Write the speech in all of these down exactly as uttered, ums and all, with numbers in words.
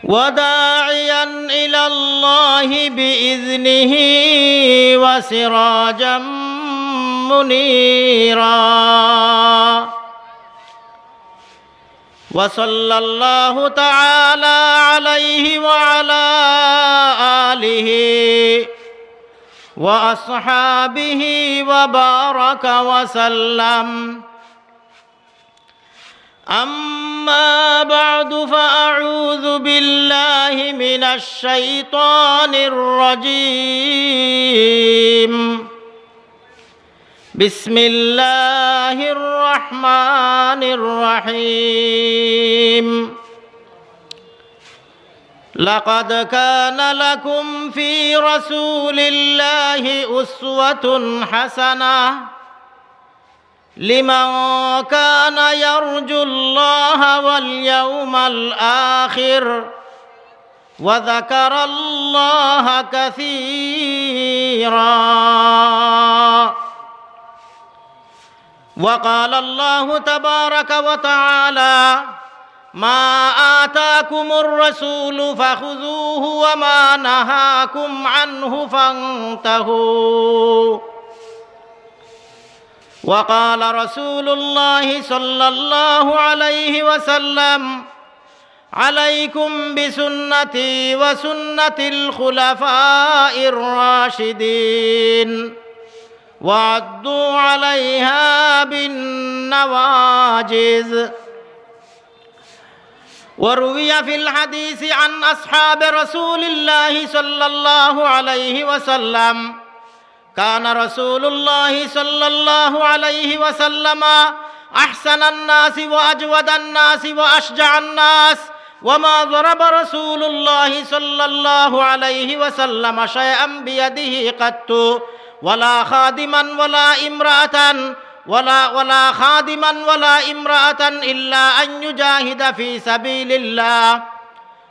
وداعيا إلى الله بإذنه وسراجا منيرا. وصلى الله تعالى عليه وعلى آله وأصحابه وبارك وسلم. أما بعد، فأعوذ بالله من الشيطان الرجيم. بسم الله الرحمن الرحيم. لقد كان لكم في رسول الله أسوة حسنة لمن كان يرجو الله واليوم الآخر وذكر الله كثيرا. وقال الله تبارك وتعالى: ما آتاكم الرسول فخذوه وما نهاكم عنه فانتهوا. وقال رسول الله صلى الله عليه وسلم: عليكم بسنتي وسنة الخلفاء الراشدين، وعضوا عليها بالنواجذ. وروي في الحديث عن أصحاب رسول الله صلى الله عليه وسلم: كان رسول الله صلى الله عليه وسلم أحسن الناس وأجود الناس وأشجع الناس، وما ضرب رسول الله صلى الله عليه وسلم شيئا بيده قط، ولا خادما ولا امرأة، ولا، ولا خادما ولا امرأة إلا أن يجاهد في سبيل الله.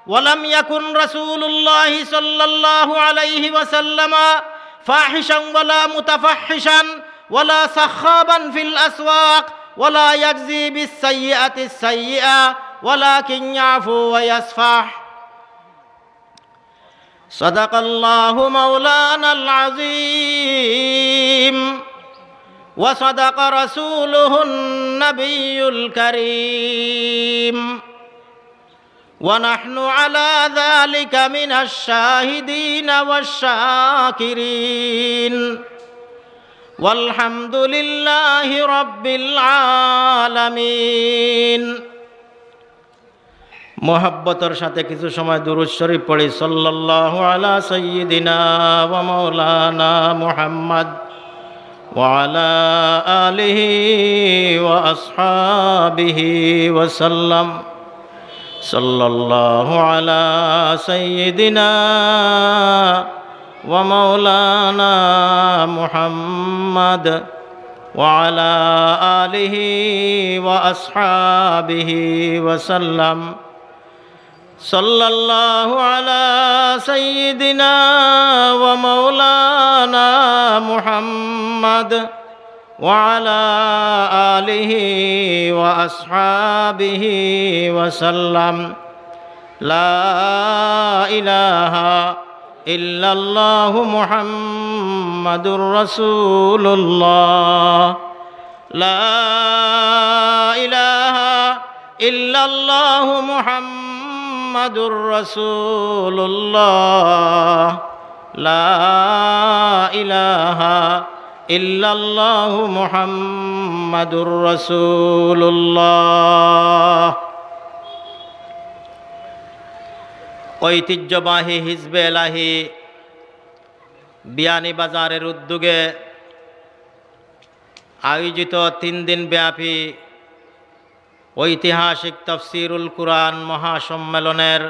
ولم يكن رسول الله صلى الله عليه وسلم فاحشا ولا متفحشا ولا سخابا في الأسواق ولا يجزي بالسيئة السيئة ولكن يعفو ويصفح. صدق الله مولانا العظيم وصدق رسوله النبي الكريم. ونحن على ذلك من الشاهدين والشاكرين. والحمد لله رب العالمين. মহব্বতর সাথে কিছু সময় দুরূদ শরীফ পড়ি। সাল্লাল্লাহু আলা সাইয়্যিদিনা ওয়া মাওলানা মুহাম্মদ ওয়া আলা আলিহি ওয়া আসহাবিহি ওয়া সাল্লাম। সাল্লাল্লাহু আলা সাইয়্যিদিনা ওয়া মাওলানা মুহাম্মদ ওয়া আলা আলিহি ওয়া আসহাবিহি ওয়া সাল্লাম। সাল্লাল্লাহু আলা সাইয়্যিদিনা ওয়া মাওলানা মুহাম্মদ ওয়া আলা আলিহি ওয়া আসহাবিহি ওয়া সাল্লাম। লা ইলাহা ইল্লাল্লাহু মুহাম্মাদুর রাসূলুল্লাহ। لا إله إلا الله محمد رسول الله. لا إله إلا الله محمد رسول الله. ঐতিহ্যবাহী হিজবে এলাহি বিয়ানীবাজারের উদ্যোগে আয়োজিত তিন দিন ব্যাপী ঐতিহাসিক তফসিরুল কুরআন মহাসম্মেলনের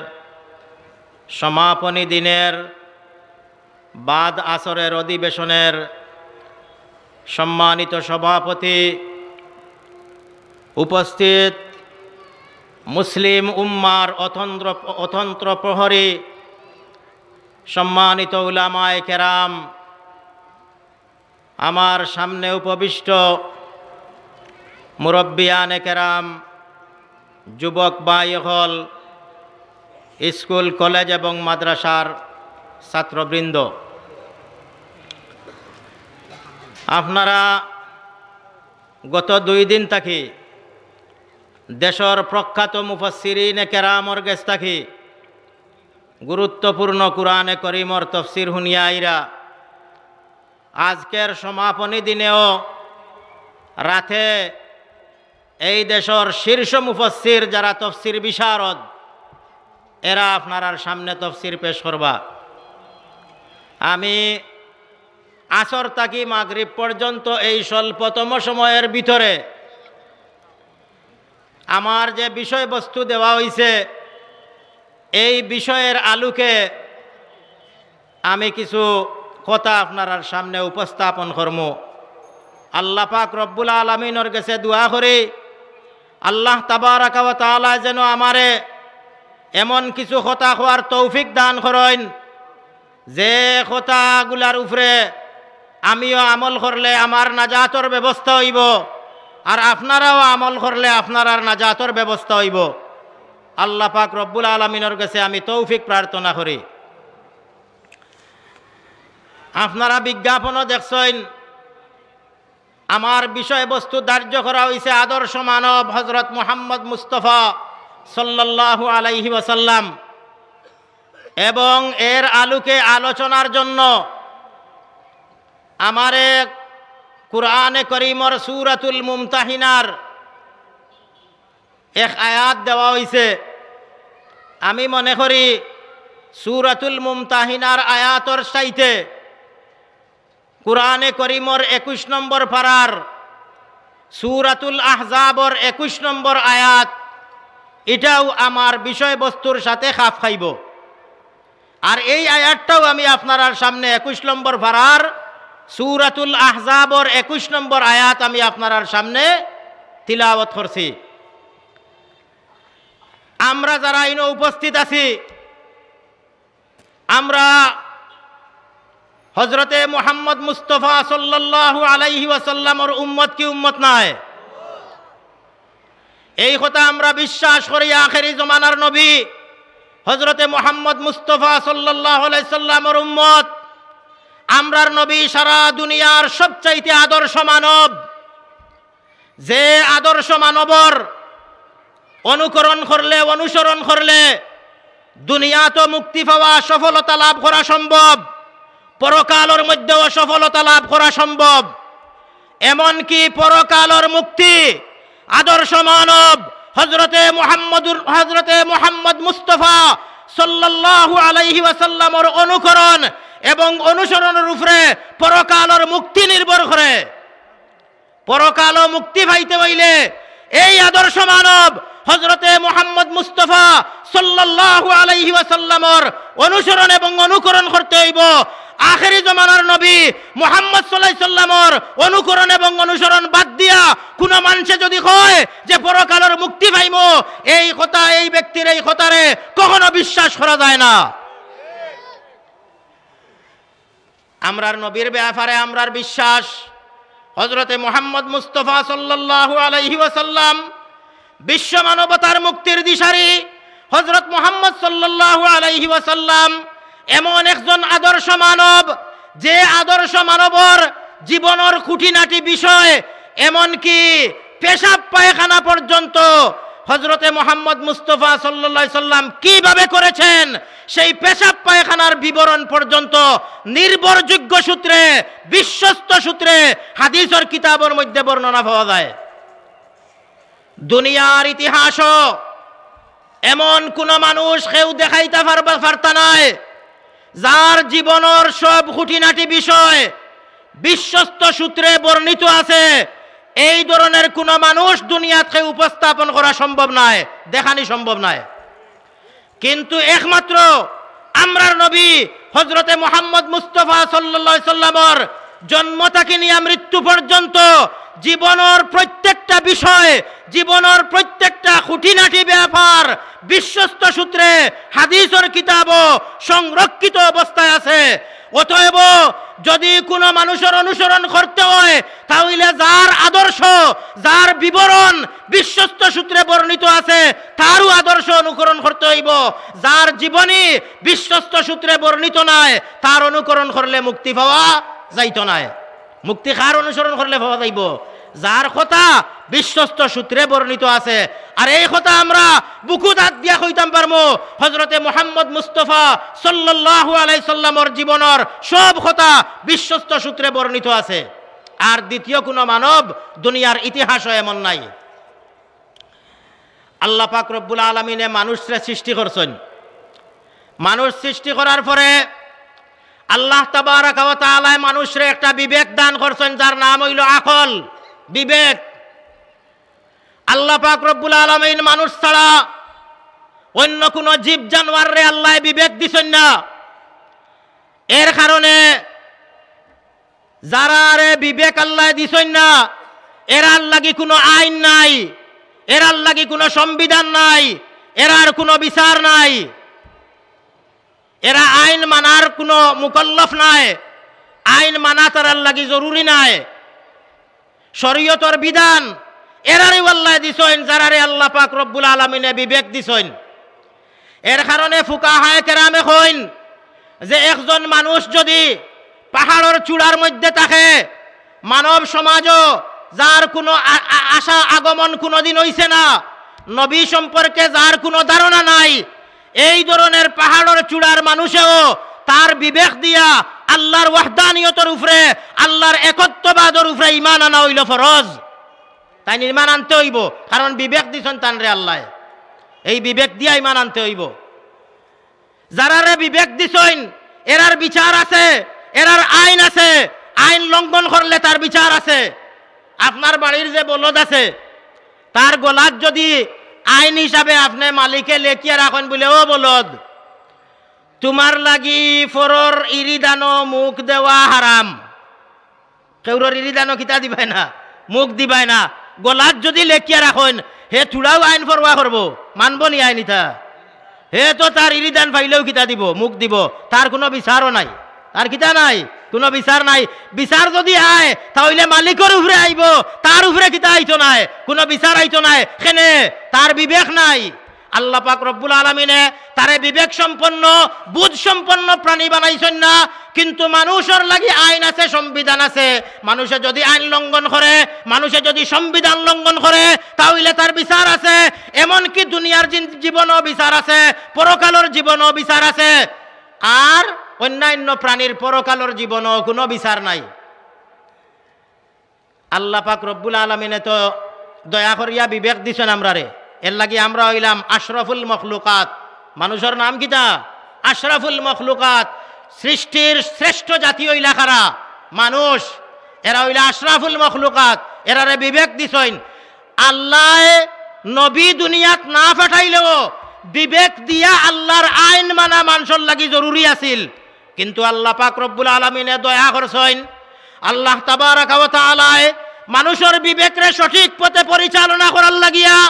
সমাপনী দিনের বাদ আসরের অধিবেশনের সম্মানিত সভাপতি, উপস্থিত মুসলিম উম্মার অতন্ত্র, অতন্ত্র প্রহরী, সম্মানিত উলামায়ে কেরাম, আমার সামনে উপবিষ্ট মুরব্বিয়ানে কেরাম, যুবক ভাই অকল, স্কুল, কলেজ এবং মাদ্রাসার ছাত্রবৃন্দ, আপনারা গত দুই দিন থাকি দেশর প্রখ্যাত মুফাসসিরিনে কেরামর গেছ থাকি গুরুত্বপূর্ণ কুরআনে করিমর তফসির হুনিয়া আইরা। আজকের সমাপনী দিনেও রাতে এই দেশর শীর্ষ মুফাসসির যারা তফসির বিশারদ, এরা আপনারার সামনে তফসির পেশ করবা। আমি আসর থাকি মাগরিব পর্যন্ত এই স্বল্পতম সময়ের ভিতরে আমার যে বিষয়বস্তু দেওয়া হইছে, এই বিষয়ের আলোকে আমি কিছু কথা আপনারার সামনে উপস্থাপন করমু। আল্লাহ পাক রব্বুল আলামিনর গেছে দোয়া করি, আল্লাহ তাবারাকা ওয়া তাআলা যেন আমারে এমন কিছু কথা কওয়ার তৌফিক দান করইন, যে কথাগুলার উপরে আমিও আমল করলে আমার নাজাতর ব্যবস্থা অইবো, আর আপনারাও আমল করলে আপনারার নাজাতর ব্যবস্থা অইবো। আল্লাহ পাক রব্বুল আলামিনর গেছে আমি তৌফিক প্রার্থনা করি। আপনারা বিজ্ঞাপনও দেখছইন, আমার বিষয়বস্তু ধার্য করা হইছে আদর্শ মানব হযরত মুহাম্মদ মুস্তফা সাল্লাল্লাহু আলাইহি ওয়াসাল্লাম, এবং এর আলোকে আলোচনার জন্য আমারে কুরআনে করিমর সূরাতুল মুমতাহিনার এক আয়াত দেওয়া হইছে। আমি মনে করি সূরাতুল মুমতাহিনার আয়াতর চাইতে কুরআনে করিমর একুশ নম্বর পারার সূরাতুল আহজাবর একুশ নম্বর আয়াত, এটাও আমার বিষয়বস্তুর সাথে খাপ খাইবো। আর এই আয়াতটাও আমি আপনারার সামনে একুশ নম্বর পারার সূরাতুল আহজাবর একুশ নম্বর আয়াত আমি আপনারার সামনে তিলাওয়াত করছি। আমরা যারা ইনো উপস্থিত আছি, আমরা হযরতে মুহাম্মদ মুস্তফা সাল্লাল্লাহু আলাইহি ওয়াসাল্লামর উম্মত কি উম্মত নায়? এই কথা আমরা বিশ্বাস করি। আখেরি জমানার নবী হযরতে মুহাম্মদ মুস্তফা সাল্লাল্লাহু আলাইহি সাল্লামর উম্মত। আমরার নবী সারা দুনিয়ার সবচাইতে আদর্শ মানব। যে আদর্শ মানবর অনুকরণ করলে, অনুসরণ করলে দুনিয়াত মুক্তি পাওয়া, সফলতা লাভ করা সম্ভব, পরকালর মধ্যেও সফলতা লাভ করা সম্ভব। এমনকি পরকালর মুক্তি আদর্শ মানব হযরতে মুহাম্মদুর, হযরতে মুহাম্মদ মুস্তফা সাল্লাল্লাহু আলাইহি ওয়াসাল্লামর অনুকরণ এবং অনুসরণর উপরে পরকালর মুক্তি নির্ভর করে। পরকালো মুক্তি পাইতে হইলে এই আদর্শ মানব হযরতে মুহাম্মদ মুস্তফা সাল্লাল্লাহু আলাইহি ওয়াসাল্লামর অনুসরণ এবং অনুকরণ করতে হইব। আখেরি জমানার নবী মুহাম্মদ সাল্লাল্লাহু আলাইহি সাল্লামর অনুকরণ এবং অনুসরণ বাদ দিয়া কোনো মানুষে যদি কয় যে পরকালর মুক্তি পাইমু, এই কথা, এই ব্যক্তির এই কথারে কখনো বিশ্বাস করা যায় না। আমরার নবীর ব্যাপারে আমরার বিশ্বাস, হযরতে মুহাম্মদ মুস্তফা সাল্লাল্লাহু আলাইহি ওয়াসাল্লাম বিশ্ব মানবতার মুক্তির দিশারি। হযরত মুহাম্মদ সাল্লাল্লাহু আলাইহি ওয়াসাল্লাম এমন একজন আদর্শ মানব, যে আদর্শ মানবর জীবনর খুঁটিনাটি বিষয়, এমনকি পেশাব পায়খানা পর্যন্ত হযরতে মুহাম্মদ মুস্তফা সাল্লাল্লাহু আলাইহি সাল্লাম কিভাবে করেছেন, সেই পেশাব পায়খানার বিবরণ পর্যন্ত নির্ভরযোগ্য সূত্রে, বিশ্বস্ত সূত্রে হাদিসর কিতাবর মধ্যে বর্ণনা পাওয়া যায়। দুনিয়ার ইতিহাসও এমন কোনো মানুষ কেউ দেখাইতা পারবা, পারতা নায়, যার জীবনর সব খুঁটিনাটি বিষয় বিশ্বস্ত সূত্রে বর্ণিত আছে। এই ধরনের কোনো মানুষ দুনিয়াত কেউ উপস্থাপন করা সম্ভব নায়, দেখানি সম্ভব নায়। কিন্তু একমাত্র আমরার নবী হযরতে মুহাম্মদ মুস্তফা সাল্লাল্লাহু আলাইহি সাল্লামর জন্ম থাকি নিয়া মৃত্যু পর্যন্ত জীবনর প্রত্যেকটা বিষয়, জীবনর প্রত্যেকটা খুঁটিনাটি ব্যাপার বিশ্বস্ত সূত্রে, হাদিসর কিতাবো সংরক্ষিত অবস্থায় আছে। অতএব যদি কোনো মানুষর অনুসরণ করতে হয়, তা অইলে যার আদর্শ, যার বিবরণ বিশ্বস্ত সূত্রে বর্ণিত আছে, তারও আদর্শ অনুকরণ করতে অইবো। যার জীবনী বিশ্বস্ত সূত্রে বর্ণিত নায়, তার অনুকরণ করলে মুক্তি পাওয়া যাইতো নায়। মুক্তি কার অনুসরণ করলে পাওয়া যাইবো? যার কথা বিশ্বস্ত সূত্রে বর্ণিত আছে। আর এই কথা আমরা বুকুত আত দিয়া কইতাম পারমু, হযরতে মুহাম্মদ মুস্তফা সাল্লাল্লাহু আলাইহি সাল্লামর জীবনর সব কথা বিশ্বস্ত সূত্রে বর্ণিত আছে। আর দ্বিতীয় কোনো মানব দুনিয়ার ইতিহাসও এমন নাই। আল্লাহ পাক রব্বুল আলামিনে মানুষরে সৃষ্টি করছইন। মানুষ সৃষ্টি করার পরে আল্লাহ তাবারাকা ওয়া তাআলায় মানুষরে একটা বিবেক দান করছইন, যার নাম অইলো আকল, বিবেক। আল্লাহ পাক রব্বুল আলামিন মানুষ ছাড়া অন্য কোনো জীব জানোয়াররে আল্লায় বিবেক দিছইন না। এর কারণে যারারে বিবেক আল্লায় দিছইন না, এরার লাগি কোনো আইন নাই, এরার লাগি কোনো সংবিধান নাই, এরার কোনো বিচার নাই। এরা আইন মানার কোনো মুকল্লফ নায়, আইন মানা তারার লাগি জরুরি নায়। শরীয়তর বিধান এরারেউ আল্লায় দিছইন, যারারে আল্লাহ পাক রব্বুল আলামিনে বিবেক দিছইন। এর কারণে ফুকাহায়ে কেরামে কইন যে একজন মানুষ যদি পাহাড়র চূড়ার মধ্যে থাকে, মানব সমাজও যার কোনো আ-, আ-, আশা আগমন কোনোদিন অইছে না, নবী সম্পর্কে যার কোনো ধারণা নাই, এই ধরনের পাহাড়র চূড়ার মানুষেও তার বিবেক দিয়া আল্লাহর ওয়াহদানিয়তর উপরে, আল্লাহর একত্ববাদর উপরে ঈমান আনা অইলো ফরজ। তাইন ঈমান আনতে অইবো, কারণ বিবেক দিছইন তানরে আল্লায়। এই বিবেক দিয়া ঈমান আনতে অইবো। যারারে বিবেক দিছইন, এরার বিচার আছে, এরার আইন আছে। আইন লঙ্ঘন করলে তার বিচার আছে। আপনার বাড়ির যে বলদ আছে, তার গলাত যদি আইন হিসাবে আপনে মালিকে লেখিয়া রাখইন বুলে, "ও বলদ, তুমার লাগি পরর ইরিদানো মুখ দেওয়া হারাম।" কেউরর ইরিদানো কিতা দিবায় না, মুখ দিবায় না। গলাত যদি লেখিয়া রাখইন, হে থুড়াও আইন পরোয়া করবো, মানবো নি আইন ইতা? হে তো তার ইরিদান পাইলেও কিতা দিবো, মুখ দিবো, তার কোনো বিচারও নাই। তার কিতা নাই? কোনো বিচার নাই। বিচার যদি আয়, তা অইলে মালিকর উপরে আইবো, তার উপরে কিতা আইতো নায়, কোনো বিচার আইতো নায়। কেনে? তার বিবেক নাই। আল্লাহ পাক রব্বুল আলামিনে তারে বিবেক সম্পন্ন, বুঝ সম্পন্ন প্রাণী বানাইছইন না, কিন্তু মানুষর লাগি আইন আছে, সংবিধান আছে। মানুষে যদি আইন লঙ্ঘন করে, মানুষে যদি সংবিধান লঙ্ঘন করে, তা অইলে তার বিচার আছে। এমনকি দুনিয়ার জিন-, জীবনও বিচার আছে, পরকালর জীবনও বিচার আছে। আর অন্যান্য প্রাণীর পরকালর জীবনও কোনো বিচার নাই। আল্লাহ পাক রব্বুল আলামিনে তো দয়া করিয়া বিবেক দিছইন আমরারে, এর লাগি আমরা অইলাম আশরাফুল মখলুকাত। মানুষর নাম কিতা? আশরাফুল মখলুকাত। সৃষ্টির শ্রেষ্ঠ জাতি অইলা কারা? মানুষ। এরা অইলা আশরাফুল মখলুকাত, এরারে বিবেক দিছইন। আল্লায় নবী দুনিয়াত না পাঠাইলেও বিবেক দিয়া আল্লাহর আইন মানা মানষর লাগি জরুরি আছিল। কিন্তু আল্লাহ পাক রব্বুল আলামিনে দয়া করছইন। আল্লাহ তাবারাকা ওয়া তাআলায় মানুষর বিবেকরে সঠিক পথে পরিচালনা করার লাগিয়া,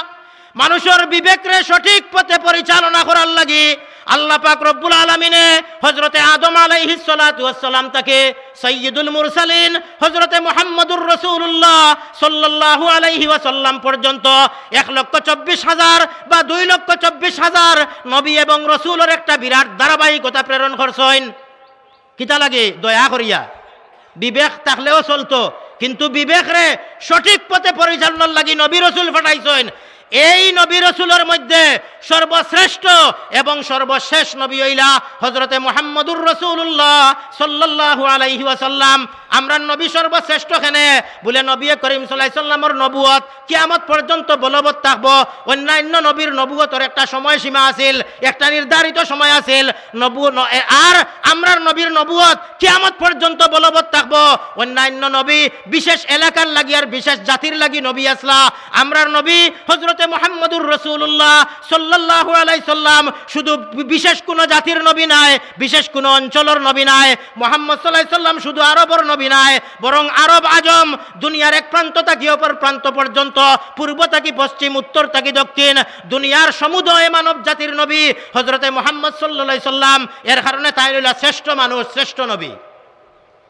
মানুষর বিবেকরে সঠিক পথে পরিচালনা করার লাগি আল্লাহ পাক রব্বুল আলামিনে হযরতে আদম আলাইহিস সালাতু ওয়াস সালাম তাকে সাইয়্যিদুল মুরসালিন হযরতে মুহাম্মদুর রাসূলুল্লাহ সাল্লাল্লাহু আলাইহি ওয়াসাল্লাম পর্যন্ত এক লক্ষ চব্বিশ হাজার বা দুই লক্ষ চব্বিশ হাজার নবী এবং রসুলর একটা বিরাট ধারাবাহিকতা প্রেরণ করছইন। কিতা লাগি? দয়া করিয়া। বিবেক থাকলেও চলতো, কিন্তু বিবেকরে সঠিক পথে পরিচালনার লাগি নবী রসুল পাঠাইছইন। এই নবী রসুলর মধ্যে সর্বশ্রেষ্ঠ এবং সর্বশেষ নবী অইলা হযরতে মুহাম্মদুর রাসূলুল্লাহ সাল্লাল্লাহু আলাইহি ওয়াসাল্লাম। আমরার নবী সর্বশ্রেষ্ঠ কেনে? বুলে নবী করিম সাল্লাল্লাহু আলাইহি ওয়াসাল্লামর নবুয়ত কিয়ামত পর্যন্ত বলবৎ থাকবো। অন্যান্য নবীর নবুয়তর একটা সময়সীমা আছিল, একটা নির্ধারিত সময় আছিল। নবু-, ন-, এ-, আর আমরার নবীর নবুয়ত কিয়ামত পর্যন্ত বলবৎ থাকবো। অন্যান্য নবী বিশেষ এলাকার লাগি আর বিশেষ জাতির লাগি নবী আছলা। আমরার নবী হযরতে মুহাম্মদুর রাসূলুল্লাহ সাল্লাল্লাহু সাল্লাল্লাহু আলাইহি সাল্লাম শুধু বি-, বিশেষ কোনো জাতির নবী নায়, বিশেষ কোনো অঞ্চলর নবী নায়। মুহাম্মদ সাল্লাল্লাহু আলাইহি সাল্লাম শুধু আরবর নবী নায়, বরং আরব আজম, দুনিয়ার এক প্রান্ত থাকি অপর প্রান্ত পর্যন্ত, পূর্ব থাকি পশ্চিম, উত্তর থাকি দক্ষিণ, দুনিয়ার সমুদয় মানব জাতির নবী হযরতে মুহাম্মদ সাল্লাল্লাহু আলাইহি সাল্লাম। এর কারণে তাইন অইলা শ্রেষ্ঠ মানুষ, শ্রেষ্ঠ নবী।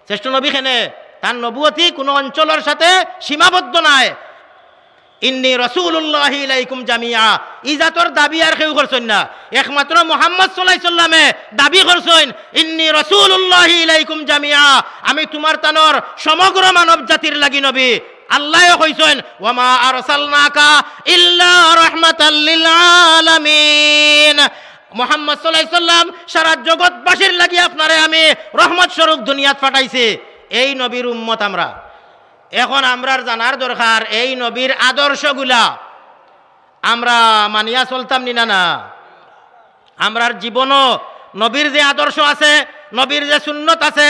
শ্রেষ্ঠ নবী কেনে? তান নবুয়তি কোনো অঞ্চলর সাথে সীমাবদ্ধ নায়। ইন্নী রাসূলুল্লাহি ইলাইকুম জামিয়া, ই জাতর দাবি আর কেউ করছইন না, একমাত্র মুহাম্মদ সাল্লাল্লাহু আলাইহি সাল্লামে দাবি করছইন, ইন্নী রাসূলুল্লাহি ইলাইকুম জামিয়া, আমি তুমার তানর সমগ্র মানব জাতির লাগি নবী। আল্লায়ও কইছইন, ওয়ামা আরসালনাকা ইল্লা রাহমাতাল লিল আলামিন। মুহাম্মদ সাল্লাল্লাহু আলাইহি সাল্লাম, সারা জগৎবাসীর লাগি আপনারে আমি রহমত স্বরূপ দুনিয়াত পাঠাইছি। এই নবীর উম্মত আমরা। এখন আমরার জানার দরকার, এই নবীর আদর্শগুলা আমরা মানিয়া চলতাম নি না, না? আমরার জীবনও নবীর যে আদর্শ আছে, নবীর যে সুন্নত আছে,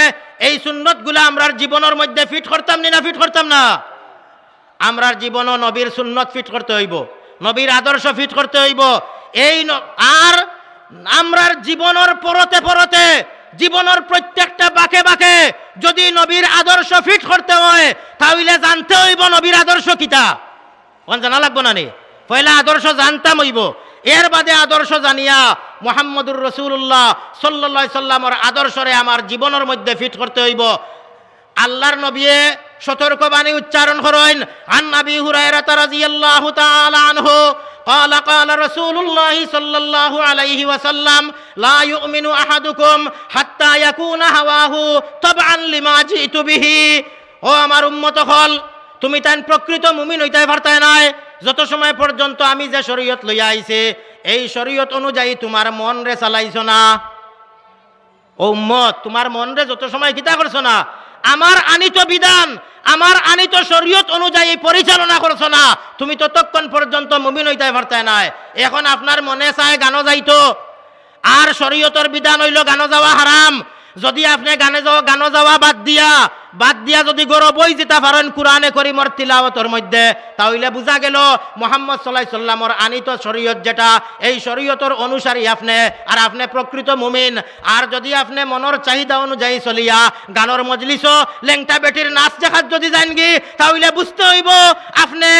এই সুন্নতগুলা আমরার জীবনর মধ্যে ফিট করতাম নি না, ফিট করতাম না? আমরার জীবনও নবীর সুন্নত ফিট করতে অইবো, নবীর আদর্শ ফিট করতে অইবো। এই ন-, আর আমরার জীবনর পরতে পরতে, জীবনর প্রত্যেকটা বাঁকে বাঁকে যদি নবীর আদর্শ ফিট করতে অয়, তাইলে জানতে অইবো নবীর আদর্শ কিতা। অখন জানা লাগবো না নি? পয়লা আদর্শ জানতাম অইবো, এর বাদে আদর্শ জানিয়া মুহাম্মদুর রাসূলুল্লাহ সাল্লাল্লাহু আলাইহি সাল্লামর আদর্শরে আমার জীবনর মধ্যে ফিট করতে অইবো। আল্লাহর নবিয়ে সতর্কবাণী উচ্চারণ করইন, আন আবি হুরায়রাতা রাদিয়াল্লাহু তাআলা আনহু, قال قال رسول الله صلى الله عليه وسلم لا يؤمن أحدكم حتى يكون هواه تبعا لما جئت به। ও আমার উম্মত অকল, তুমি তাইন প্রকৃত মুমিন অইতায় পারতায় নায়, যত সময় পর্যন্ত আমি যে শরীয়ত লইয়া আইছি, এই শরীয়ত অনুযায়ী তুমার মনরে চালাইছো না। ও উম্মত, তুমার মনরে যত সময় কিতা করছো না, আমার আনিত বিধান, আমার আনিত শরীয়ত অনুযায়ী পরিচালনা করছো না, তুমি ততক্ষণ পর্যন্ত মুমিন অইতায় পারতায় নায়। এখন আপনার মনে চায় গানো যাইতো, আর শরীয়তর বিধান অইলো গানো যাওয়া হারাম। যদি আপনে গানে যাওয়া, গানো যাওয়া বাদ দিয়া, বাদ দিয়া যদি ঘরো বই যিতা পারইন কুরআনে করিমর তিলাওয়াতর মধ্যে, তাইলে বুঝা গেলো মুহাম্মদ সাল্লাল্লাহু আলাইহি সাল্লামর আনিত শরীয়ত যেটা, এই শরীয়তর অনুসারী আপনে, আর আপনে প্রকৃত মুমিন। আর যদি আপনে মনর চাহিদা অনুযায়ী চলিয়া গানর মজলিসো লেংটা বেটির নাচ দেখাত যদি যাইনগি, তাইলে বুঝতে অইবো আপনে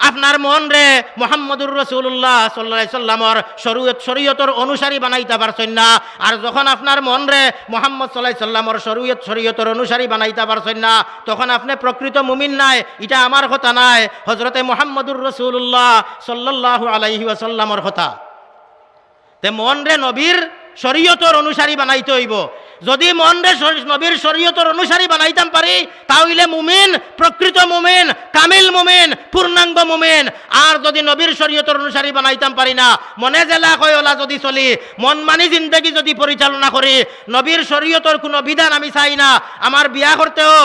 আপনার মনরে মুহাম্মদুর রাসূলুল্লাহ সাল্লাল্লাহু আলাইহি সাল্লামর শরীয়ত, শরীয়তর অনুসারী বানাইতা পারছইন না। আর যখন আপনার মনরে মুহাম্মদ সাল্লাল্লাহু আলাইহি সাল্লামর শরীয়ত, শরীয়তর অনুসারী বানাইতা পারছইন না, তখন আপনে প্রকৃত মুমিন নায়। ইটা আমার কথা নায়, হযরতে মুহাম্মদুর রাসূলুল্লাহ সাল্লাল্লাহু আলাইহি ওয়াসাল্লামর কথা। তে মনরে নবীর শরীয়তর অনুসারী বানাইতে অইবো। যদি মনরে শরী-, নবীর শরীয়তর অনুসারী বানাইতাম পারি, তাইলে মুমিন, প্রকৃত মুমিন, কামিল মুমিন, পূর্ণাঙ্গ মুমিন। আর যদি নবীর শরীয়তর অনুসারী বানাইতাম পারি না, মনে যেলা কয় ওলা যদি চলি, মন মানি জিন্দেগি যদি পরিচালনা করি, নবীর শরীয়তর কুনু বিধান আমি চাই না, আমার বিয়া করতেও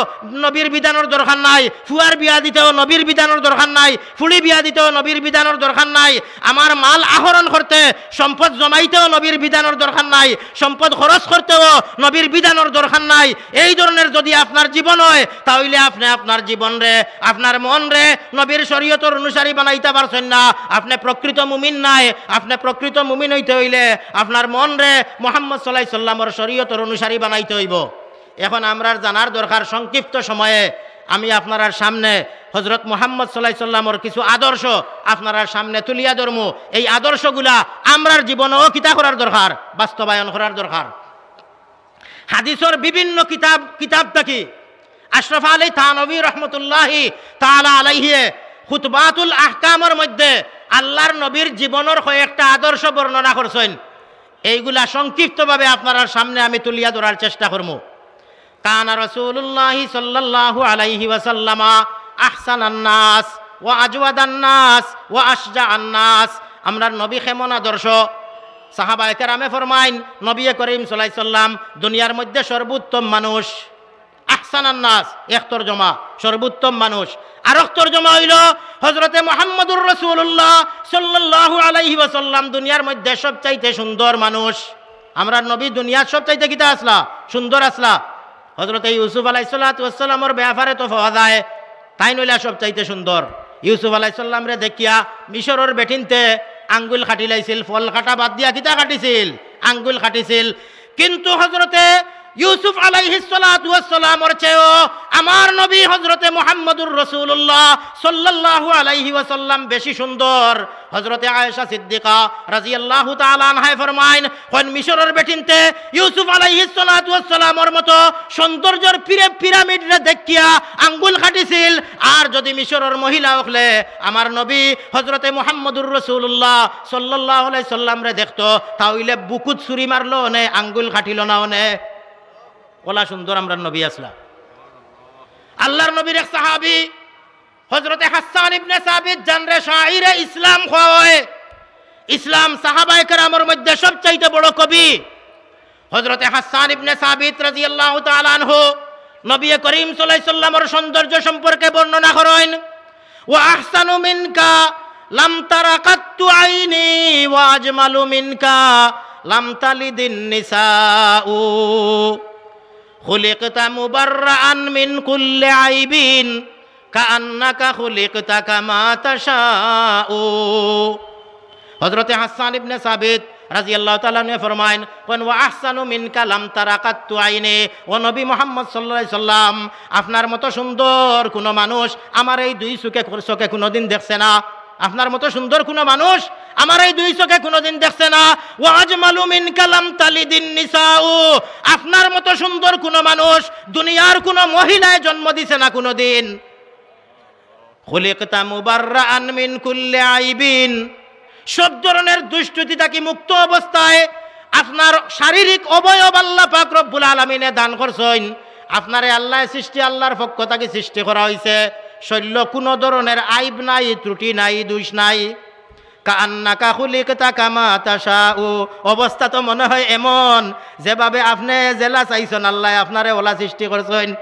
নবীর বিধানর দরকার নাই, ফুয়ার বিয়া দিতেও নবীর বিধানর দরকার নাই, ফুড়ি বিয়া দিতেও নবীর বিধানর দরকার নাই, আমার মাল আহরণ করতে, সম্পদ জমাইতেও নবীর বিধানর দরকার নাই, সম্পদ খরচ করতেও নবীর বিধানর দরকার নাই। এই ধরনের যদি আপনার জীবন হয়, তাইলে আপনে আপনার জীবনরে, আপনার মনরে নবীর শরীয়তর অনুসারী বানাইতা পারছইন না। আপনে প্রকৃত মুমিন নায়। আপনে প্রকৃত মুমিন অইতে অইলে আপনার মনরে মুহাম্মদ সাল্লাল্লাহু আলাইহি সাল্লামর শরীয়তর অনুসারী বানাইতে অইবো। এখন আমরার জানার দরকার, সংক্ষিপ্ত সময়ে আমি আপনারার সামনে হযরত মুহাম্মদ সাল্লাল্লাহু আলাইহি সাল্লামর কিছু আদর্শ আপনারার সামনে তুলিয়া ধরমু। এই আদর্শগুলা আমরার জীবনেও কিতা করার দরকার, বাস্তবায়ন করার দরকার। হাদিসর বিভিন্ন কিতাব, কিতাব থাকি আশরাফ আলী থানভী রহমতুল্লাহি তাআলা আলাইহি খুতবাতুল আহকামর মধ্যে আল্লাহর নবীর জীবনর কয়েকটা আদর্শ বর্ণনা করছইন। এইগুলা সংক্ষিপ্তভাবে আপনারার সামনে আমি তুলিয়া ধরার চেষ্টা করমু। কানা রাসূলুল্লাহি সাল্লাল্লাহু আলাইহি ওয়াসাল্লামা আহসানান নাস ওয়া আজওয়াদান নাস ওয়া আশজাআন নাস। আমরার নবী কেমন আদর্শ? সাহাবায়ে কেরামে ফরমাইন, নবী করিম সাল্লাল্লাহু আলাইহি সাল্লাম দুনিয়ার মধ্যে সর্বোত্তম মানুষ। আহসানান নাস এক তর্জমা, সর্বোত্তম মানুষ। আরক তর্জমা অইলো, হযরতে মুহাম্মদুর রাসূলুল্লাহ সাল্লাল্লাহু আলাইহি ওয়াসাল্লাম দুনিয়ার মধ্যে সবচাইতে সুন্দর মানুষ। আমরার নবী দুনিয়ার সবচাইতে কিতা আছলা? সুন্দর আছলা। হযরতে ইউসুফ আলাইহিস সালাতু ওয়াস সালামর ব্যাপারে তো পাওয়া যায়, তাইন অইলা সবচাইতে সুন্দর। ইউসুফ আলাইহিস সালামরে দেখিয়া মিশরর বেটিন্তে আঙ্গুল কাটিলাইছিল, ফল কাটা বাদ দিয়া কিতা কাটিছিল? আঙ্গুল কাটিছিল। কিন্তু হযরতে ইউসুফ আলাইহিস সালাতু ওয়াস সালামর চেয়েও আমার নবী হযরতে মুহাম্মদুর রাসূলুল্লাহ সাল্লাল্লাহু আলাইহি ওয়াসাল্লাম বেশি সুন্দর। হযরতে আয়েশা সিদ্দিকা রাদিয়াল্লাহু তাআলা আনহায় ফরমাইন, কইন মিশরর বেটিন্তে ইউসুফ আলাইহিস সালাতু ওয়াস সালামর মতো সৌন্দর্যর পিরে-, পিরামিডরে দেখিয়া আঙ্গুল কাটিছিল। আর যদি মিশরর মহিলা অকলে আমার নবী হযরতে মুহাম্মদুর রাসূলুল্লাহ সাল্লাল্লাহু আলাইহি সাল্লামরে দেখতো, তা অইলে বুকুত ছুরি মারলো অনে, আঙ্গুল কাটিলো না অনে। অলা সুন্দর আমরার নবী আছলা। আল্লাহর নবীর এক সাহাবী হযরতে হাসসান ইবনে সাবিত, যানরে শাইরে ইসলাম কওয়া অয়, ইসলাম সাহাবায়ে কেরামর মধ্যে সবচাইতে বড় কবি। হযরতে হাসসান ইবনে সাবিত রাদিয়াল্লাহু তাআলা আনহু নবী করিম সাল্লাল্লাহু আলাইহি সাল্লামর সৌন্দর্য সম্পর্কে বর্ণনা করইন, "ওয়া আহসানু মিনকা লাম তারা কাত্তু আইনি ওয়া আজমালু মিনকা লাম তালিদিন নিসাউ। খুলিকতা মুবাররাআন মিন কুল্লি আইবিন কাআন্নাকা খুলিকতা কামা তাশাউ।" হযরতে হাসসান ইবনে সাবিত রাদিয়াল্লাহু তাআলা আনহু ফরমাইন, কইন, "ওয়া আহসানু মিনকা লাম তারা কাত্তু আইনি।" ও নবী মুহাম্মদ সাল্লাল্লাহু আলাইহি সাল্লাম, আপনার মতো সুন্দর কুনু মানুষ আমার এই দুই চোখে, চোখে কুনুদিন দেখছে না। আপনার মতো সুন্দর কুনু মানুষ আমার এই দুই চোখে কুনুদিন দেখছে না। "ওয়া আজমালু মিনকা লাম তালিদিন নিসাউ।" আপনার মতো সুন্দর কুনু মানুষ দুনিয়ার কুনু মহিলায় জন্ম দিছে না কুনুদিন। "খুলিকতা মুবাররাআন মিন কুল্লি আইবিন।" সব ধরনের দুষ্ত্রুটি থাকি মুক্ত অবস্থায় আপনার শারীরিক অবয়ব আল্লাহ পাক রব্বুল আলামিনে দান করছইন। আপনারে আল্লায় সৃষ্টি, আল্লাহর পক্ষ থাকি সৃষ্টি করা অইছে। শরীলো কুনু ধরনের আইব নাই, ত্রুটি নাই, দোষ নাই। কাআন্নাকা খুলিকতা কামা তাশাউ, অবস্থা তো মনে হয় এমন, যেভাবে আপনে যেলা চাইছইন, আল্লায় আপনারে অলা সৃষ্টি করছইন।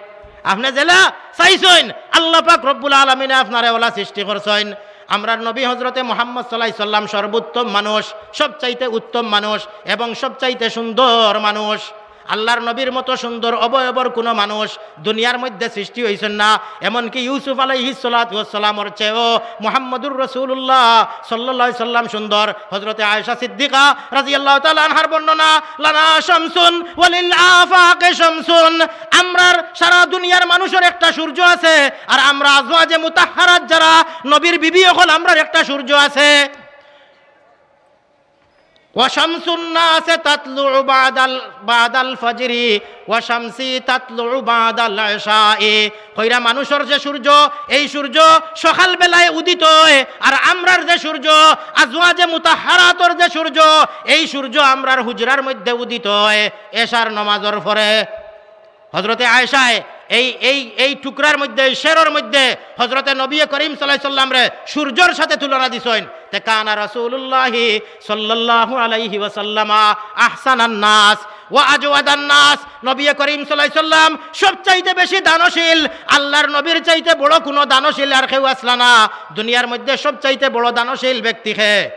আপনে যেলা চাইছইন, আল্লাহ পাক রব্বুল আলামিনে আপনারে অলা সৃষ্টি করছইন। আমরার নবী হযরতে মুহাম্মদ সাল্লাল্লাহু আলাইহি সাল্লাম সর্বোত্তম মানুষ, সবচাইতে উত্তম মানুষ এবং সবচাইতে সুন্দর মানুষ। আল্লাহর নবীর মতো সুন্দর অবয়বর কুনু মানুষ দুনিয়ার মধ্যে সৃষ্টি অইছইন না। এমনকি ইউসুফ আলাইহিস সালাতু ওয়াস সালামর চেয়েও মুহাম্মদুর রাসূলুল্লাহ সাল্লাল্লাহু আলাইহি সাল্লাম সুন্দর। হযরতে আয়েশা সিদ্দিকা রাদিয়াল্লাহু তাআলা আনহার বর্ণনা, "লানা শামসুন ওয়ালিল আফাকে শামসুন।" আমরার সারা দুনিয়ার মানুষর একটা সূর্য আছে, আর আমরা আজওয়াজে মুতাহহারাত যারা নবীর বিবি অকল, আমরার একটা সূর্য আছে। "ওয়া শামসুন নাসে তাতলুউ বাদাল, বাদাল ফাজরি, ওয়া শামসি তাতলুউ বাদাল ইশাই।" কইরা মানুষর যে সূর্য, এই সূর্য সকাল বেলায় উদিত অয়, আর আমরার যে সূর্য, আজওয়াজে মুতাহহারাতর যে সূর্য, এই সূর্য আমরার হুজরার মধ্যে উদিত অয় এশার নামাজর পরে। হযরতে আয়েশায় এই, এই, এই টুকরার মধ্যে, এই শেরর মধ্যে হযরতে নবী করিম সাল্লাল্লাহু আলাইহি সাল্লামরে সূর্যর সাথে তুলনা দিছইন। তে কানা রাসূলুল্লাহি সাল্লাল্লাহু আলাইহি ওয়াসাল্লামা আহসানান নাস ওয়া আজওয়াদান নাস। নবী করিম সাল্লাল্লাহু আলাইহি সাল্লাম সবচাইতে বেশি দানশীল। আল্লাহর নবীর চাইতে বড় কুনু দানশীল আর কেউ আছলা না। দুনিয়ার মধ্যে সবচাইতে বড় দানশীল ব্যক্তি কে?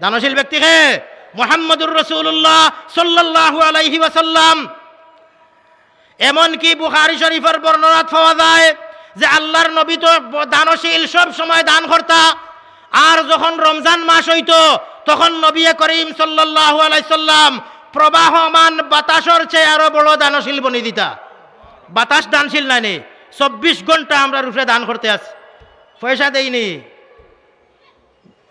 দানশীল ব্যক্তি কে? মুহাম্মদুর রাসূলুল্লাহ সাল্লাল্লাহু আলাইহি ওয়াসাল্লাম। এমনকি বুখারী শরীফর বর্ণনাত পাওয়া যায় যে আল্লাহর নবী তো ব-, দানশীল, সব সময় দান করতা। আর যখন রমজান মাস অইতো, তখন নবী করিম সাল্লাল্লাহু আলাইহি সাল্লাম প্রবাহমান বাতাসর চেয়ে আরো বড় দানশীল বনি দিতা। বাতাস দানশীল নায়নি? চব্বিশ ঘন্টা আমরার উপরে দান করতে আছে, পয়সা দেইনি।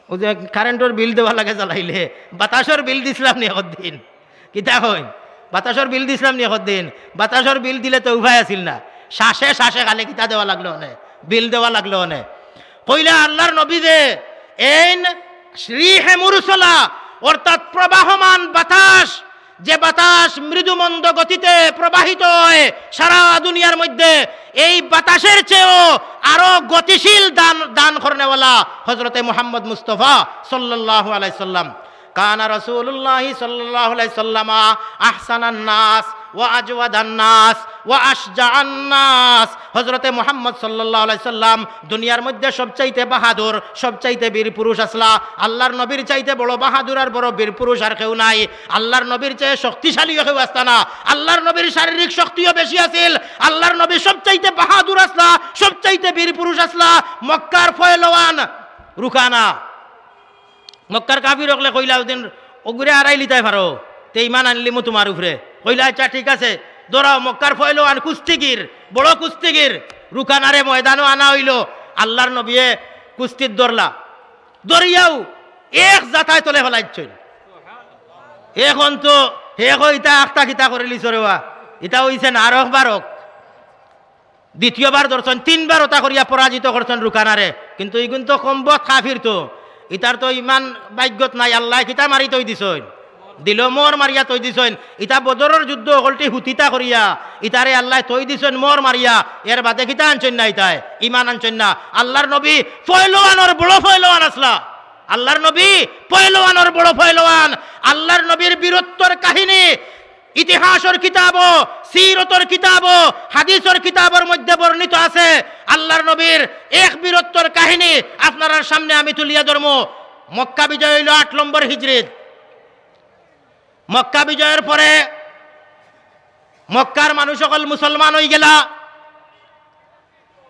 অউ যে কারেন্টর বিল দেওয়া লাগে জ্বালাইলে, বাতাসর বিল দিছলাম নি একদিন? কিতা কইন? বাতাসর বিল দিছলাম নি একদিন? বাতাসর বিল দিলে তো উপায় আছিল না, শ্বাসে শ্বাসে খালি কিতা দেওয়া লাগলো অনে, বিল দেওয়া লাগলো অনে। কইলা আল্লাহর নবী যে এইন রিহে মুরসালা, অর্থাৎ প্রবাহমান বাতাস, যে বাতাস মৃদু মন্দ গতিতে প্রবাহিত হয় সারা দুনিয়ার মধ্যে, এই বাতাসের চেয়েও আরো গতিশীল দান, দান করনেওয়ালা হযরতে মুহাম্মদ মুস্তফা সাল্লাল্লাহু আলাইহি সাল্লাম। কানা রাসূলুল্লাহি সাল্লাল্লাহু আলাইহি সাল্লামা আহসানান নাস ওয়া আজওয়াদান নাস ওয়া আশজাআন নাস। হযরতে মুহাম্মদ সাল্লাল্লাহু আলাইহি সাল্লাম দুনিয়ার মধ্যে সবচাইতে বাহাদুর, সবচাইতে বীর পুরুষ আছলা। আল্লাহর নবীর চাইতে বড় বাহাদুর আর বড় বীর পুরুষ আর কেউ নাই। আল্লাহর নবীর চেয়ে শক্তিশালীও কেউ আছলা না। আল্লাহর নবীর শারীরিক শক্তিও বেশি আছিল। আল্লাহর নবী সবচাইতে বাহাদুর আছলা, সবচাইতে বীর পুরুষ আছলা। মক্কার পয়লওয়ান রুকানা, মক্কার কাফির অকলে কইলা, "ওদিন ওগুরে আড়াই লিতায় পারো, তে ইমান আনলিমু তুমার উপরে।" কইলা, "আচ্ছা, ঠিক আছে, ধরাও।" মক্কার ফয়লোয়ান কুস্তিগির, বড় কুস্তিগির, রুকানারে ময়দানো আনা অইলো। আল্লার নবিয়ে কুস্তিত ধরলা, ধরিয়াও এক জাতায় তলে ফালাইছইন। এখন তো হে কইতা আখতা কিতা করিলিছ রে বা, ইতা অইছে না, আরক বারক। দ্বিতীয়বার ধরছইন, তিনবার ওতা করিয়া পরাজিত করছইন রুকানারে। কিন্তু ইগুন তো কমবখত কাফির তো, ইতার তো ইমান ভাগ্যত নাই, আল্লায় কিতা মারি থই দিছইন, দিলো মোর মারিয়া থই দিছইন। ইতা বদরর যুদ্ধ অকলটি হুতিতা করিয়া, ইতারে আল্লায় থই দিছইন মোর মারিয়া, এর বাদে কিতা আনছইন না ইতায়, ইমান আনছইন না। আল্লার নবী ফয়লোয়ানর বড় ফয়লোয়ান আছলা, আল্লার নবী ফয়লোয়ানর বড় ফয়লোয়ান। আল্লার নবীর বীরত্বর কাহিনী ইতিহাসর কিতাবো, সিরতর কিতাবো, হাদিসর কিতাবর মধ্যে বর্ণিত আছে। আল্লার নবীর এক বীরত্বর কাহিনী আপনারার সামনে আমি তুলিয়া ধরমু। মক্কা বিজয় অইলো আট নম্বর হিজরিত। মক্কা বিজয়র পরে মক্কার মানুষ অকল মুসলমান অইগেলা।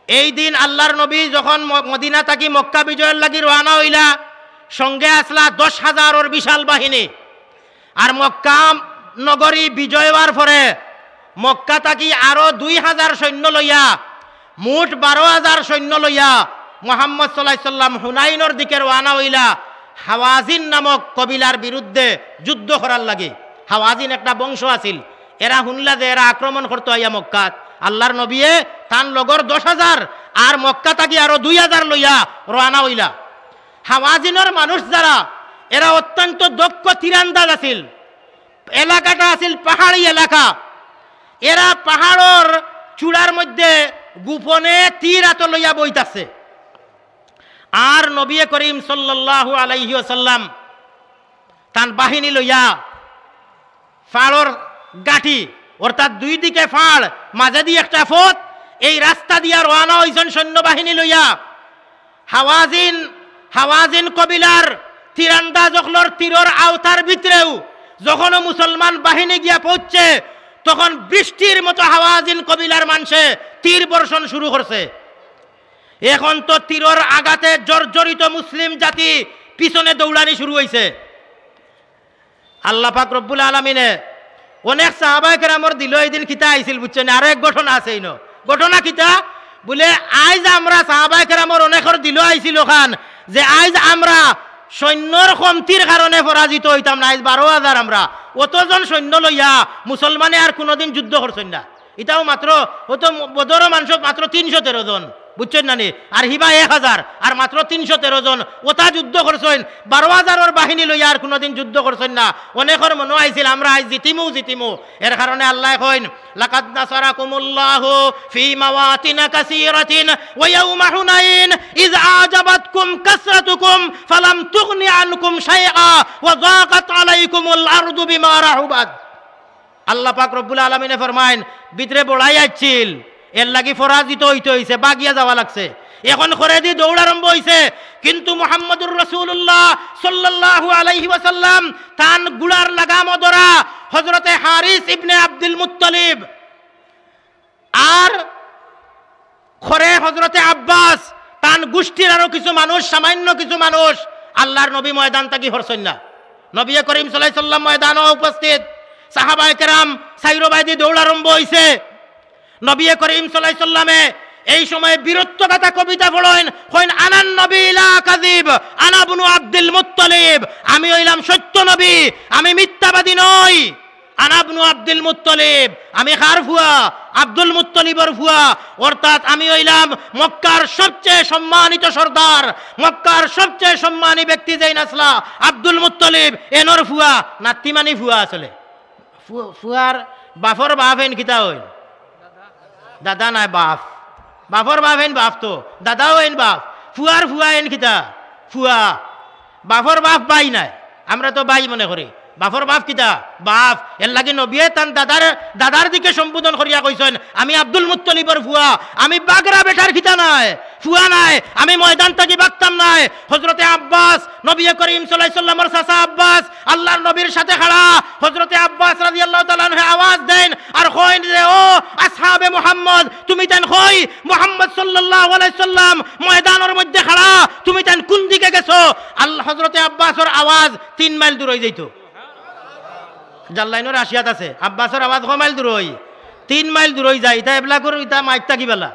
এই দিন আল্লার নবী যখন ম-, মদিনা থাকি মক্কা বিজয়র লাগি রওয়ানা অইলা, সঙ্গে আছলা দশ হাজারর বিশাল বাহিনী। আর মক্কা নগরী বিজয় অওয়ার পরে মক্কা থাকি আরো দুই হাজার সৈন্য লইয়া, মোট বারো হাজার সৈন্য লইয়া মুহাম্মদ সাল্লাল্লাহু আলাইহি সাল্লাম হুনাইনর দিকে রওয়ানা অইলা। হাওয়াজিন নামক কবিলার বিরুদ্ধে যুদ্ধ করার লাগি। হাওয়াজিন একটা বংশ আছিল, এরা হুনলা যে এরা আক্রমণ করতো আইয়া মক্কাত। আল্লার নবিয়ে তান লগর দশ হাজার আর মক্কা থাকি আরো দুই হাজার লইয়া রওয়ানা অইলা। হাওয়াজিনর মানুষ যারা, এরা অত্যন্ত দক্ষ তীরান্দাজ আছিল। এলাকাটা আছিল পাহাড়ি এলাকা। এরা পাহাড়র চূড়ার মধ্যে গোপনে তীর আতো লইয়া বইতাছে। আর নবিয়ে করিম সাল্লাল্লাহু আলাইহি ওয়াসাল্লাম তান বাহিনী লইয়া ফাড়র গাঁটি, অর্থাৎ দুই দিকে ফাড়, মাঝেদি একটা পথ, এই রাস্তা দিয়া রওয়ানা অইছইন সৈন্যবাহিনী লইয়া। হাওয়াজিন, হাওয়াজিন কবিলার তীরান্দাজ অকলর তীরর আওতার ভিতরেও যখনও মুসলমান বাহিনী গিয়া পৌঁছছে, তখন বৃষ্টির মতো হাওয়াজিন কবিলার মানষে তীর বর্ষণ শুরু করছে। এখন তো তীরর আঘাতে জর্জরিত মুসলিম জাতি পিছনে দৌড়ানি শুরু অইছে। আল্লাহ পাক রব্বুল আলামিনে অনেক সাহাবায়ে কেরামর দিলো এই দিন কিতা আইছিল, বুঝছইন? আরো এক ঘটনা আছে ইনো। ঘটনা কিতা? বুলে, আইজ আমরা সাহাবায়ে কেরামর অনেকর দিলো আইছিল খান যে আইজ আমরা সৈন্যর কমতির কারণে পরাজিত অইতাম না, আইজ বারো হাজার আমরা, অতজন সৈন্য লইয়া মুসলমানে আর কুনুদিন যুদ্ধ করছইন না। ইতাও মাত্র, অত বদরর মানষো মাত্র তিনশো তেরো জন, বুঝছইন না নি? আর হিবা এক হাজার, আর মাত্র তিনশো তেরো জন, অতা যুদ্ধ করছইন। বারো হাজারর বাহিনী লইয়া আর কুনুদিন যুদ্ধ করছইন না। অনেকর মনো আইছিল, আমরা আইজ জিতিমু, জিতিমু। এর কারণে আল্লায় কইন, "লাকাদ নাসারাকুমুল্লাহু ফি মাওয়াতিনা কাসীরাতিন ওয়া ইয়াওমা হুনাইন ইয আ'জাবাতকুম কাসরাতুকুম ফালাম তুগনি আনকুম শাইআ ওয়া যাকাত আলাইকুমুল আরদু বিমা রাহুবাত।" আল্লাহ পাক রব্বুল আলামিনে ফরমাইন, ভিতরে বড়াই আছিল, এর লাগি পরাজিত অইতে অইছে, ভাগিয়া যাওয়া লাগছে। এখন করেদি দৌড় আরম্ভ অইছে, কিন্তু মুহাম্মদুর রাসূলুল্লাহ সাল্লাল্লাহু আলাইহি ওয়াসাল্লাম তান ঘুড়ার লাগামো ধরা হযরতে হারিস ইবনে আব্দুল মুত্তালিব আর খরে হযরতে আব্বাস, তান গুষ্টির আরো কিছু মানুষ, সামান্য কিছু মানুষ, আল্লার নবী ময়দান থাকি হরছইন না। নবী করিম সাল্লাল্লাহু আলাইহি সাল্লাম ময়দানো উপস্থিত, সাহাবায়ে কেরাম চাইরোবায়দি দৌড় আরম্ভ অইছে। নবী করিম সাল্লাল্লাহু আলাইহি সাল্লামে এই সময় বীরত্বগাথা কবিতা পড়ইন, কইন, "আনান নবী লা কাযিব, আনা ইবনু আব্দুল মুত্তালিব, আমি অইলাম সত্য নবী, আমি মিথ্যাবাদী নই।" আনা ইবনু আব্দুল মুত্তালিব, আমি কার ফুয়া? আব্দুল মুত্তালিবর ফুয়া। অর্থাৎ আমি অইলাম মক্কার সবচেয়ে সম্মানিত সর্দার, মক্কার সবচেয়ে সম্মানী ব্যক্তি যেইন আছলা, আব্দুল মুত্তালিব, এনর ফুয়া। নাতি মানি ফুয়া আসলে। ফু-, ফুয়ার বাফর বাফ এইন কিতা অইন? দাদা নায়, বাফ। বাফর বাফ এইন বাফ তো, দাদাও এইন বাফ। ফুয়ার ফুয়া এইন কিতা? ফুয়া। বাফর বাফ ভাই নায়, আমরা তো ভাই মনে করি। বাফর বাফ কিতা? বাফ। এর লাগি নবিয়ে তান দাদার, দাদার দিকে সম্বোধন করিয়া কইছইন, "আমি আব্দুল মুত্তলিবর ফুয়া, আমি বাগরা বেটার কিতা নায়, ফুয়া নায়, আমি ময়দান থাকি বাগতাম নায়।" হযরতে আব্বাস, নবী করিম সাল্লাল্লাহু আলাইহি সাল্লামর চাচা আব্বাস, আল্লাহর নবীর সাথে খাড়া। হযরতে আব্বাস রাদিয়াল্লাহু তাআলা আনহু আওয়াজ আর কইন যে, "ও আসহাবে মুহাম্মদ, তুমি তাইন কই? মুহাম্মদ সাল্লাল্লাহু আলাইহি সাল্লাম ময়দানর মধ্যে খাড়া, তুমি তাইন কুন দিকে গেছো?" আল-, হযরতে আব্বাসর আওয়াজ তিন মাইল দূর অই যাইতো। জাল্লাইনর আশিয়াত আছে, আব্বাসর আওয়াজ কয় মাইল দূর অই? তিন মাইল দূর অই যায়। ইতা এবলা করো, ইতা মাইর থাকি বালা।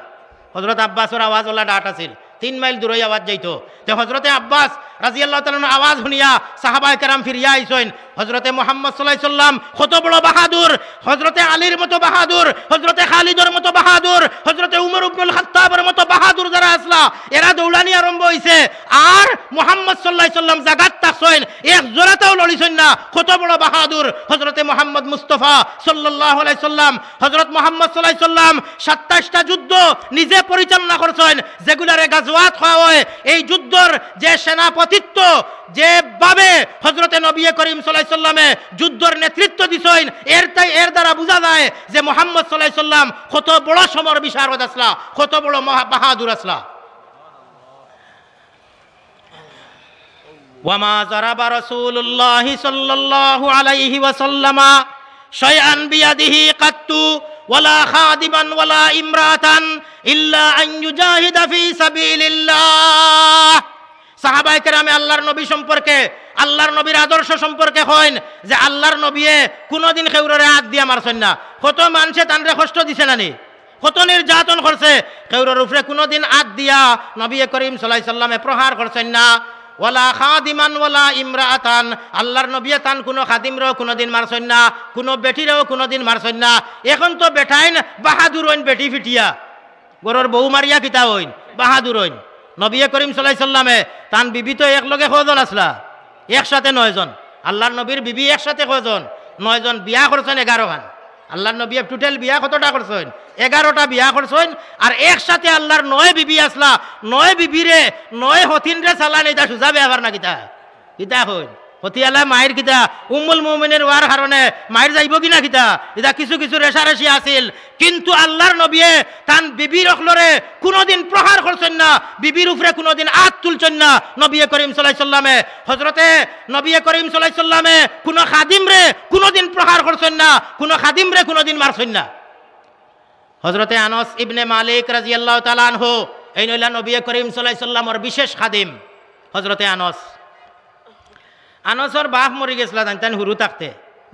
হযরত আব্বাসর আওয়াজ অলা ডাট আছিল, তিন মাইল দূরই আওয়াজ যাইতো। তে হযরতে আব্বাস রাদিয়াল্লাহু তাআলা আনহু আওয়াজ হুনিয়া সাহাবায়ে কেরাম ফিরিয়া আইছইন। হযরতে মুহাম্মদ সাল্লাল্লাহু আলাইহি সাল্লাম কত বড় বাহাদুর, হযরতে আলীর মতো বাহাদুর, হযরতে খালিদর মতো বাহাদুর, হযরতে উমর ইবনুল খাত্তাবর মতো বাহাদুর যারা আছলা, এরা দৌড়ানি আরম্ভ অইছে। আর মুহাম্মদ সাল্লাল্লাহু আলাইহি সাল্লাম জাগাত থাকছইন, এক জোড়াতাও লড়িছইন না। কত বড় বাহাদুর হযরতে মুহাম্মদ মুস্তাফা সাল্লাল্লাহু আলাইহি সাল্লাম। হযরত মুহাম্মদ সাল্লাল্লাহু আলাইহি সাল্লাম সাতাইশটা যুদ্ধ নিজে পরিচালনা করছইন, যেগুলারে গাজওয়াত কওয়া অয়। এই যুদ্ধর যে সেনাপতিত্ব, যেভাবে হযরতে নবী করিম সাল্লাল্লাহু আলাইহি সাল্লামে যুদ্ধর নেতৃত্ব দিছইন, এর তাই, এর দ্বারা বুঝা যায় যে মুহাম্মদ সাল্লাল্লাহু আলাইহি সাল্লাম কত বড় সমর বিশারদ আছলা, কত বড় মহা-, বাহাদুর আছলা। وما ضرب رسول الله صلى الله عليه وسلم شيئا بيده قط ولا خادما ولا امرأة إلا أن يجاهد في سبيل الله। সাহাবায়ে কেরামে আল্লাহর নবী সম্পর্কে, আল্লাহর নবীর আদর্শ সম্পর্কে কইন যে আল্লাহর নবীয়ে কুনুদিন কেউররে আত দিয়া মারছইন না। কত মানষে তানরে কষ্ট দিছে না নি? কত নির্যাতন করছে, কেউরর উপরে কুনুদিন আত দিয়া নবী করিম সাল্লাল্লাহু আলাইহি সাল্লামে প্রহার করছইন না। ওয়ালা খাদিমান ওয়ালা ইমরাআতান, আল্লাহর নবীয়ে তান কুনু খাদিমরেও কুনুদিন মারছইন না, কুনু বেটিরেও কুনুদিন মারছইন না। এখন তো বেটাইন বাহাদুর অইন বেটি ফিটিয়া, ঘরর বউ মারিয়া কিতা অইন, বাহাদুর অইন। নবী করিম সাল্লাল্লাহু আলাইহি সাল্লামে তান বিবি তো একলগে কয়জন আছলা? একসাথে নয়জন। আল্লাহর নবীর বিবি একসাথে কয়জন? নয়জন। বিয়া করছইন এগারোখান। আল্লাহর নবী total বিয়া কতটা করছইন? এগারোটা বিয়া করছইন। আর একসাথে আল্লাহর নয় বিবি আছলা, নয় বিবিরে, নয় হতিনরে চালান, ইটা সুজা ব্যাপার না কিতা? কিতা কইন? হতিয়ালা মাইর কিতা? উম্মুল মুমিনিন অওয়ার কারণে মাইর যাইবো কি না কিতা? ইটা কিছু কিছু রেশারেশি আছিল, কিন্তু আল্লাহর নবীয়ে তান বিবির অকলরে কুনুদিন প্রহার করছইন না, বিবির উপরে কুনুদিন আত তুলছইন না। নবী করিম সাল্লাল্লাহু আলাইহি সাল্লামে, হযরতে নবী করিম সাল্লাল্লাহু আলাইহি সাল্লামে কুনু খাদিমরে কুনুদিন প্রহার করছইন না, কুনু খাদিমরে কুনুদিন মারছইন না। হযরতে আনাস ইবনে মালিক রাদিয়াল্লাহু তাআলা আনহু, এইন অইলা নবী করিম সাল্লাল্লাহু আলাইহি সাল্লামর বিশেষ খাদিম, হযরতে আনাস। আনাসর বাপ মরি গেছলা তান, তান হুরু থাকতে।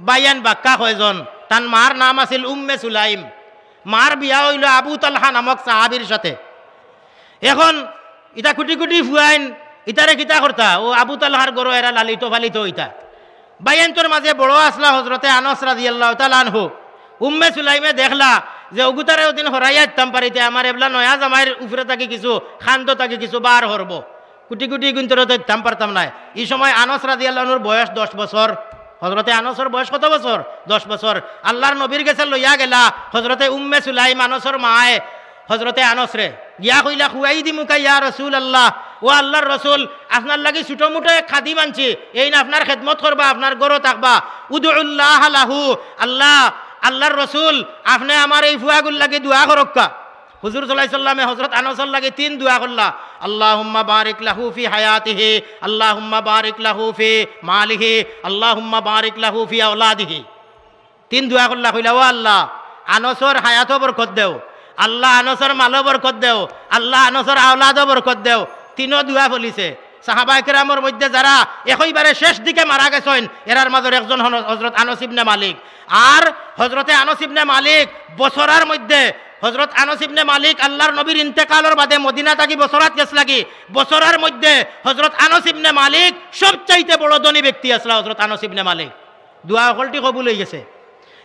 ভাইয়াইন বাক্কা কয়জন, তান মার নাম আছিল উম্মে সুলাইম। মার বিয়া অইলো আবু তালহা নামক সাহাবীর সাথে। এখন ইতা কুটি কুটি ফুয়াইন, ইতারে কিতা করতা? অউ আবু তালহার ঘরো এরা লালিত পালিত অইতা। ভাইয়াইন্তর মাঝে বড় আছলা হযরতে আনাস রাদিয়াল্লাহু তাআলা আনহু। উম্মে সুলাইমে দেখলা যে অগুতারে অদিন হরাইয়া দিতাম পারি তে, আমার এবলা নয়া জামাইর উপরে থাকি কিছু, খান্দ থাকি কিছু বার করবো। কুটি কুটি ইগুইন্তরে তো দিতাম পারতাম নায়। ই সময় আনাস রাদিয়াল্লাহু আনহুর বয়স দশ বছর। হযরতে আনাসর বয়স কত বছর? দশ বছর। আল্লাহর নবীর গেছে লইয়া গেলা হযরতে উম্মে সুলাইম, আনাসর মায়ে, হযরতে আনাসরে। গিয়া কইলা, "খুয়াইদিমুকা ইয়া রাসূলুল্লাহ, ও আল্লাহর রাসূল, আপনার লাগি ছোট মুটো এক খাদিম আনছি, এইন আপনার খেদমত করবা, আপনার ঘরো থাকবা। উদউল্লাহ লাহু, আল্লাহ, আল্লাহর রাসূল, আপনে আমার এই ফুয়াগুর লাগি দোয়া করউক্কা।" হুজুর সাল্লাল্লাহু আলাইহি সাল্লামে হযরত আনাসর লাগি তিন দোয়া করলা, "আল্লাহুম্মা বারিক লাহু ফি হায়াতিহি, আল্লাহুম্মা বারিক লাহু ফি মালিহি, আল্লাহুম্মা বারিক লাহু ফি আওলাদিহি।" তিন দোয়া করলা, কইলা, "ও আল্লাহ, আনাসর হায়াতো বরকত দেও, আল্লাহ আনাসর মালো বরকত দেও, আল্লাহ আনাসর আওলাদো বরকত দেও।" তিনো দোয়া ফলিছে। সাহাবায়ে কেরামর মধ্যে যারা একেবারে শেষ দিকে মারা গেছইন, এরার মাঝর একজন হন হযরত আনাস ইবনে মালিক। আর হযরতে আনাস ইবনে মালিক বছরার মধ্যে, হযরত আনাস ইবনে মালিক আল্লাহর নবীর ইন্তেকালর বাদে মদিনা থাকি বছরাত গেছলাগি, বছরার মধ্যে হযরত আনাস ইবনে মালিক সবচাইতে বড় ধনী ব্যক্তি আছলা হযরত আনাস ইবনে মালিক। দোয়া হকলটি কবুল অই গেছে।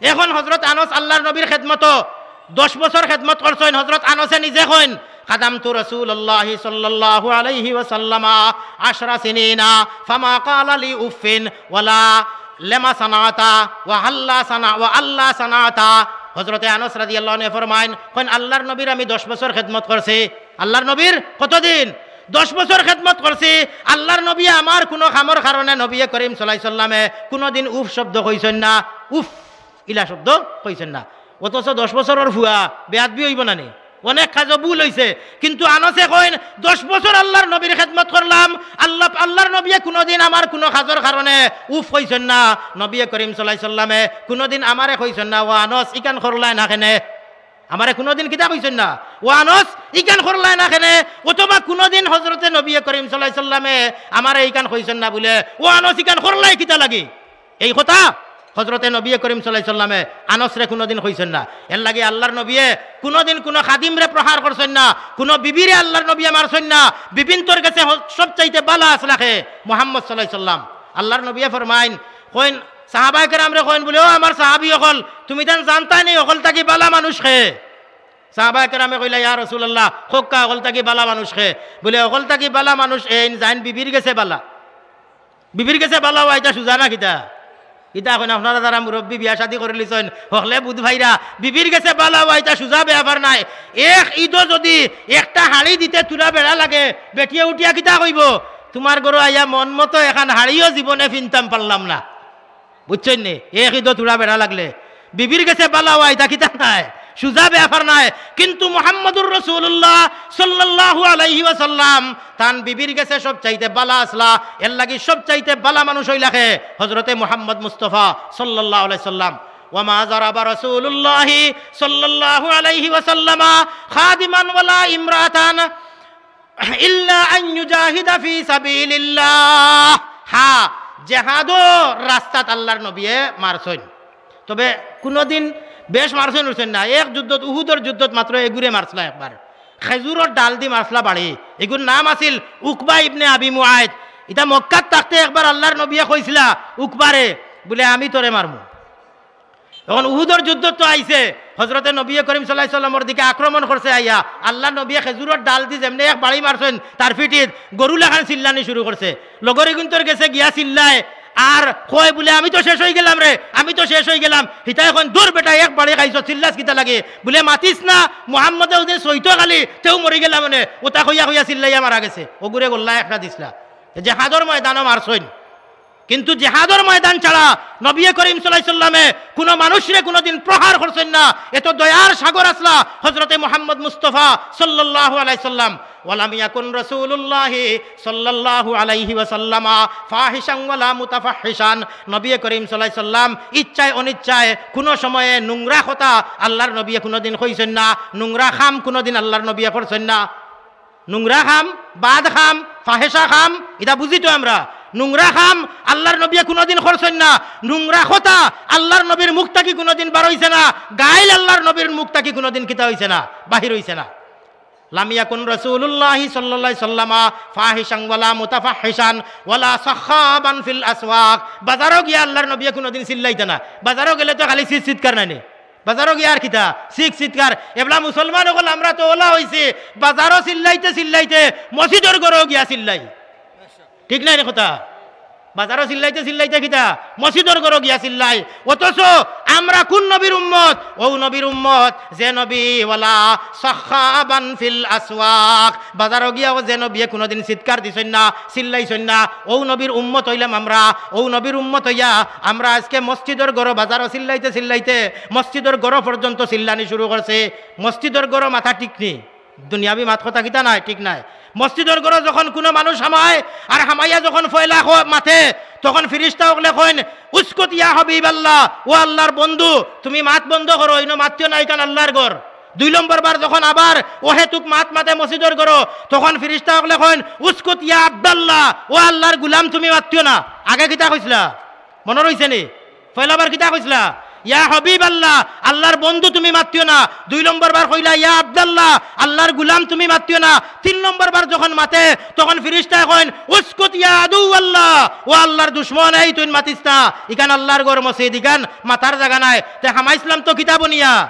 এখন হযরত আনাস আল্লাহর নবীর খেদমতো দশ বছর খেদমত করছইন। হযরত আনাসে নিজে কইন, "খাদামতু রাসূলুল্লাহি সাল্লাল্লাহু আলাইহি ওয়াসাল্লামা আশরা সিনিনা ফামা ক্বালা লি উফিন ওয়ালা লিমা সানাতা ওয়া হাল্লা সানা-, ওয়া আল্লা সানাতা।" হযরতে আনাস রাদিয়াল্লাহু আনহু ফরমাইন, কইন, "আল্লাহর নবীর আমি দশ বছর খেদমত করছি।" আল্লাহর নবীর কতদিন? দশ বছর খেদমত করছি। আল্লাহর নবী আমার কুনু কামর কারণে নবী করিম সাল্লাল্লাহু আলাইহি সাল্লামে কুনুদিন উফ শব্দ কইছইন না, উফ ইলা শব্দ কইছইন না। অথচ দশ বছরর ফুয়া বেয়াদবি অইবো না নি? অনেক কাজো ভুল অইছে, কিন্তু আনসে কইন, "দশ বছর আল্লার নবীর খেদমত করলাম, আল্লাহ, আল্লার নবীয়ে কুনুদিন আমার কুনু কাজর কারণে উফ কইছইন না।" নবীয়ে করিম সাল্লাল্লাহু আলাইহি সাল্লামে কুনুদিন আমারে কইছইন না, "ও আনস, ইখান করলায় না কেনে?" আমারে কুনুদিন কিতা কইছইন না, "ও আনস, ইখান করলায় না কেনে?" অথবা কুনুদিন হজরতে নবীয়ে করিম সাল্লাল্লাহু আলাইহি সাল্লামে আমারে ইখান কইছইন না বুলে, "ও আনস, ইখান করলায় কিতা লাগি?" এই কথা হজরতে নবীয়ে করিম সাল্লাল্লাহু আলাইহি সাল্লামে আনসরে কুনুদিন কইছইন না। এরলাগি আল্লার নবীয়ে কুনুদিন কুনু খাদিমরে প্রহার করছইন না, কুনু বিবিরে আল্লার নবীয়ে মারছইন না। বিবিন্তর গেছে হ-, সবচাইতে বালা আছলা কে? মুহাম্মদ সাল্লাল্লাহু আলাইহি সাল্লাম। আল্লার নবীয়ে ফরমাইন, কইন, সাহাবায়ে কেরামরে কইন বুলে, "ও আমার সাহাবী অকল, তুমিতাইন জানতায় নি অকল থাকি বালা মানুষ কে?" সাহাবায়ে কেরামে কইলা, "ইয়া রাসূলুল্লাহ, কউক্কা অকল থাকি বালা মানুষ কে?" বুলে, "অকল থাকি বালা মানুষ এইন যাইন বিবির গেছে বালা।" বিবির গেছে বালা অওয়া ইতা সুজা না কিতা? ইতা কইন আপনারা যারা মুরব্বি বিয়া শাদি করিলিছইন, হকলে বুঝ পাইরা, বিবির গেছে বালা অওয়া ইতা সুজা বেয়াপার নায়। এক ইদো যুদি একটা হাড়ি দিতে থুড়া বেড়া লাগে, বেটিয়ে উঠিয়া কিতা কইবো? "তুমার ঘরো আইয়া মন মতো এখান হাড়িও জীবনে ফিনতাম পারলাম না।" বুঝছইন নি? এক ইদো থুড়া বেড়া লাগলে। বিবির গেছে বালা অওয়া ইতা কিতা নায়, সুজা বেয়াপার নায়। কিন্তু মুহাম্মদুর রাসূলুল্লাহ সাল্লাল্লাহু আলাইহি ওয়াসাল্লাম তান বিবির গেছে সবচাইতে বালা আছলা, এরলাগি সবচাইতে বালা মানুষ অইলা কে? হজরতে মুহাম্মদ মুস্তফা সাল্লাল্লাহু আলাইহি সাল্লাম। "ওয়া মা যারাবা রাসূলুল্লাহি সাল্লাল্লাহু আলাইহি ওয়াসাল্লামা খাদিমান ওয়ালা ইমরাতান ইল্লা আন ইউজাহিদা ফি সাবিলিল্লাহ।" হ্যাঁ, জেহাদর রাস্তাত আল্লার নবীয়ে মারছইন। তবে কুনুদিন বেশ মারছইন উঠছইন না। এক যুদ্ধত, উহুদর যুদ্ধত মাত্র এগুরে মারছলা একবার। খেজুরর ডালদি মারছলা বাড়ি। এগুর নাম আছিল উকবা ইবনে আবি মুআইত। ইতা মক্কাত থাকতে একবার আল্লার নবীয়ে কইছলা উকবারে, বুলে, "আমি তোরে মারমু।" অখন উহুদর যুদ্ধত তো আইছে, হজরতে নবীয়ে করিম সাল্লাল্লাহু আলাইহি সাল্লামর দিকে আক্রমণ করছে আইয়া, আল্লার নবীয়ে খেজুরর ডালদি যেমনে এক বাড়ি মারছইন তার পিঠিত, গরু লাখান চিল্লানি শুরু করছে। লগর ইগুইন্তর গেছে গিয়া চিল্লায়, আর কয় বুলে, "আমি তো শেষ অইগেলাম রে, আমি তো শেষ অইগেলাম।" হিতায় কইন, "দূর বেটা, এক বাড়ি খাইছস, চিল্লাস কিতার লাগি?" বুলে, "মাতিস না, মুহাম্মদে অউদিন ছইতো খালি, তেউ মরিগেলা মানে।" অতা কইয়া কইয়া চিল্লাইয়া মারা গেছে। অগুরে গল্লা একটা দিছলা। জেহাদর ময়দানো মারছইন। কিন্তু জেহাদর ময়দান ছাড়া নবীয়ে করিম সাল্লাল্লাহু আলাইহি সাল্লামে কুনু মানুষরে কুনুদিন প্রহার করছইন না। এত দয়ার সাগর আছলা হজরতে মুহাম্মদ মুস্তফা সাল্লাল্লাহু আলাইহি সাল্লাম। ওয়ালাম ইয়াকুন রাসূলুল্লাহি সাল্লাল্লাহু আলাইহি ওয়াসাল্লামা ফাহিশান ওয়ালা মুতাফাহহিশান। নবীয়ে করিম সাল্লাল্লাহু আলাইহি সাল্লাম ইচ্ছায় অনিচ্ছায় কুনু সময়ে নোংরা কথা আল্লার নবীয়ে কুনুদিন কইছইন না, নোংরা কাম কুনুদিন আল্লার নবীয়ে করছইন না। নোংরা কাম, বাদ কাম, ফাহেশা কাম, ইতা বুঝি তো আমরা। নোংরা কাম আল্লার নবীয়ে কুনুদিন করছইন না। নোংরা কথা আল্লার নবীর মুখ থাকি কুনুদিন বার অইছে না। গাইল আল্লার নবীর মুখ থাকি কুনুদিন কিতা অইছে না, বাহির অইছে না। লাম ইয়াকুন রাসূলুল্লাহি সাল্লাল্লাহু আলাইহি সাল্লামা ফাহিশান ওয়ালা মুতাফাহহিশান ওয়ালা সাখাবান ফিল আসওয়াক। বাজারো গিয়া আল্লার নবীয়ে কুনুদিন চিল্লাইতা না। বাজারো গেলে তো খালি চিৎ চিৎকার নানি। বাজারো গিয়া আর কিতা? চিক চিৎকার। এবলা মুসলমান অকল আমরা তো অলা অইছি, বাজারো চিল্লাইতে চিল্লাইতে মসজিদর ঘরো গিয়া চিল্লাই। ঠিক নানি কথা? বাজারো চিল্লাইতে চিল্লাইতে কিতা? মসজিদর ঘরো গিয়া চিল্লাই। অথচ আমরা কুন নবীর উম্মত? অউ নবীর উম্মত, যে নবী ওয়ালা সাখাবান ফিল আসওয়াক। বাজারো গিয়াও যে নবীয়ে কুনুদিন চিৎকার দিছইন না, চিল্লাইছইন না, অউ নবীর উম্মত অইলাম আমরা। অউ নবীর উম্মত অইয়া আমরা আইজকে মসজিদর ঘরো বাজারো চিল্লাইতে চিল্লাইতে মসজিদর ঘরো পর্যন্ত চিল্লানি শুরু করছে। মসজিদর ঘরো মাথা ঠিক নি? দুনিয়াবি মাত কথা কিতা নায়, ঠিক নায়? মসজিদর ঘরো যখন কুনু মানুষ হামায়, আর হামাইয়া যখন পয়লা ক-, মাতে, তখন ফিরিস্তা অকলে কইন, "উসকুত ইয়া হাবিবাল্লাহ, ও আল্লার বন্ধু, তুমি মাত বন্ধ করো, ইনো মাতিও না, ইখান আল্লার ঘর।" দুই নম্বর বার যখন আবার অহেতুক মাত মাতে মসজিদর ঘরো, তখন ফিরিস্তা অকলে কইন, "উসকুত ইয়া আব্দাল্লাহ, ও আল্লার গুলাম, তুমি মাতিও না।" আগে কিতা কইছলা? মনো রইছে নি? পয়লা বার কিতা কইছলা? "ইয়া হাবিবাল্লাহ, আল্লার বন্ধু, তুমি মাতিও না।" দুই নম্বর বার কইলা, "ইয়া আব্দাল্লাহ, আল্লার গুলাম, তুমি মাতিও না।" তিন নম্বর বার যখন মাতে, তখন ফিরিস্তায় কইন, "উসকুত ইয়া আদুওয়াল্লাহ, ও আল্লার দুশমন, এই তুইন মাতিস না। ইখান আল্লার ঘর মসজিদ, ইখান মাতার জাগা নায়।" তে হামাইছলাম তো কিতা বনিয়া?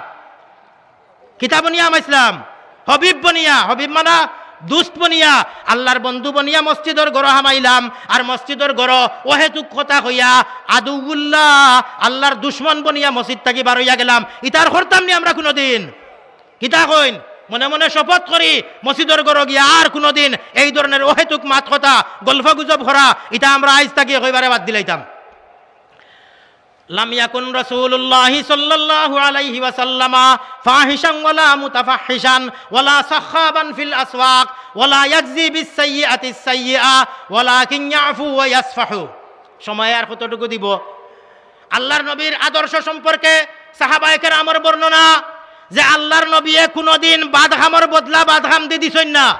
কিতা বনিয়া হামাইছলাম? হাবিব বনিয়া, হাবিব মানা দুস্ত বনিয়া, আল্লার বন্ধু বনিয়া মসজিদর ঘরো হামাইলাম। আর মসজিদর ঘরো অহেতুক কথা কইয়া আদুউল্লাহ, আল্লার দুশমন বনিয়া মসজিদ থাকি বার অইয়া গেলাম। ইতা আর করতাম নি আমরা কুনুদিন? কিতা কইন? মনে মনে শপথ করি, মসজিদর ঘরো গিয়া আর কুনুদিন এই ধরনের অহেতুক মাত কথা, গল্প গুজব করা, ইতা আমরা আইজ থাকি একেবারে বাদ দিলাইতাম। لم يكن رسول الله صلى الله عليه وسلم فاحشا ولا متفحشا ولا سخابا في الأسواق ولا يجزي بالسيئة السيئة ولكن يعفو ويصفح। সময় আর কতটুকু দিব? আল্লাহর নবীর আদর্শ সম্পর্কে সাহাবায়ে কেরামর বর্ণনা যে আল্লাহর নবীয়ে কুনুদিন বাদ কামর বদলা বাদ কাম দি দিছইন না।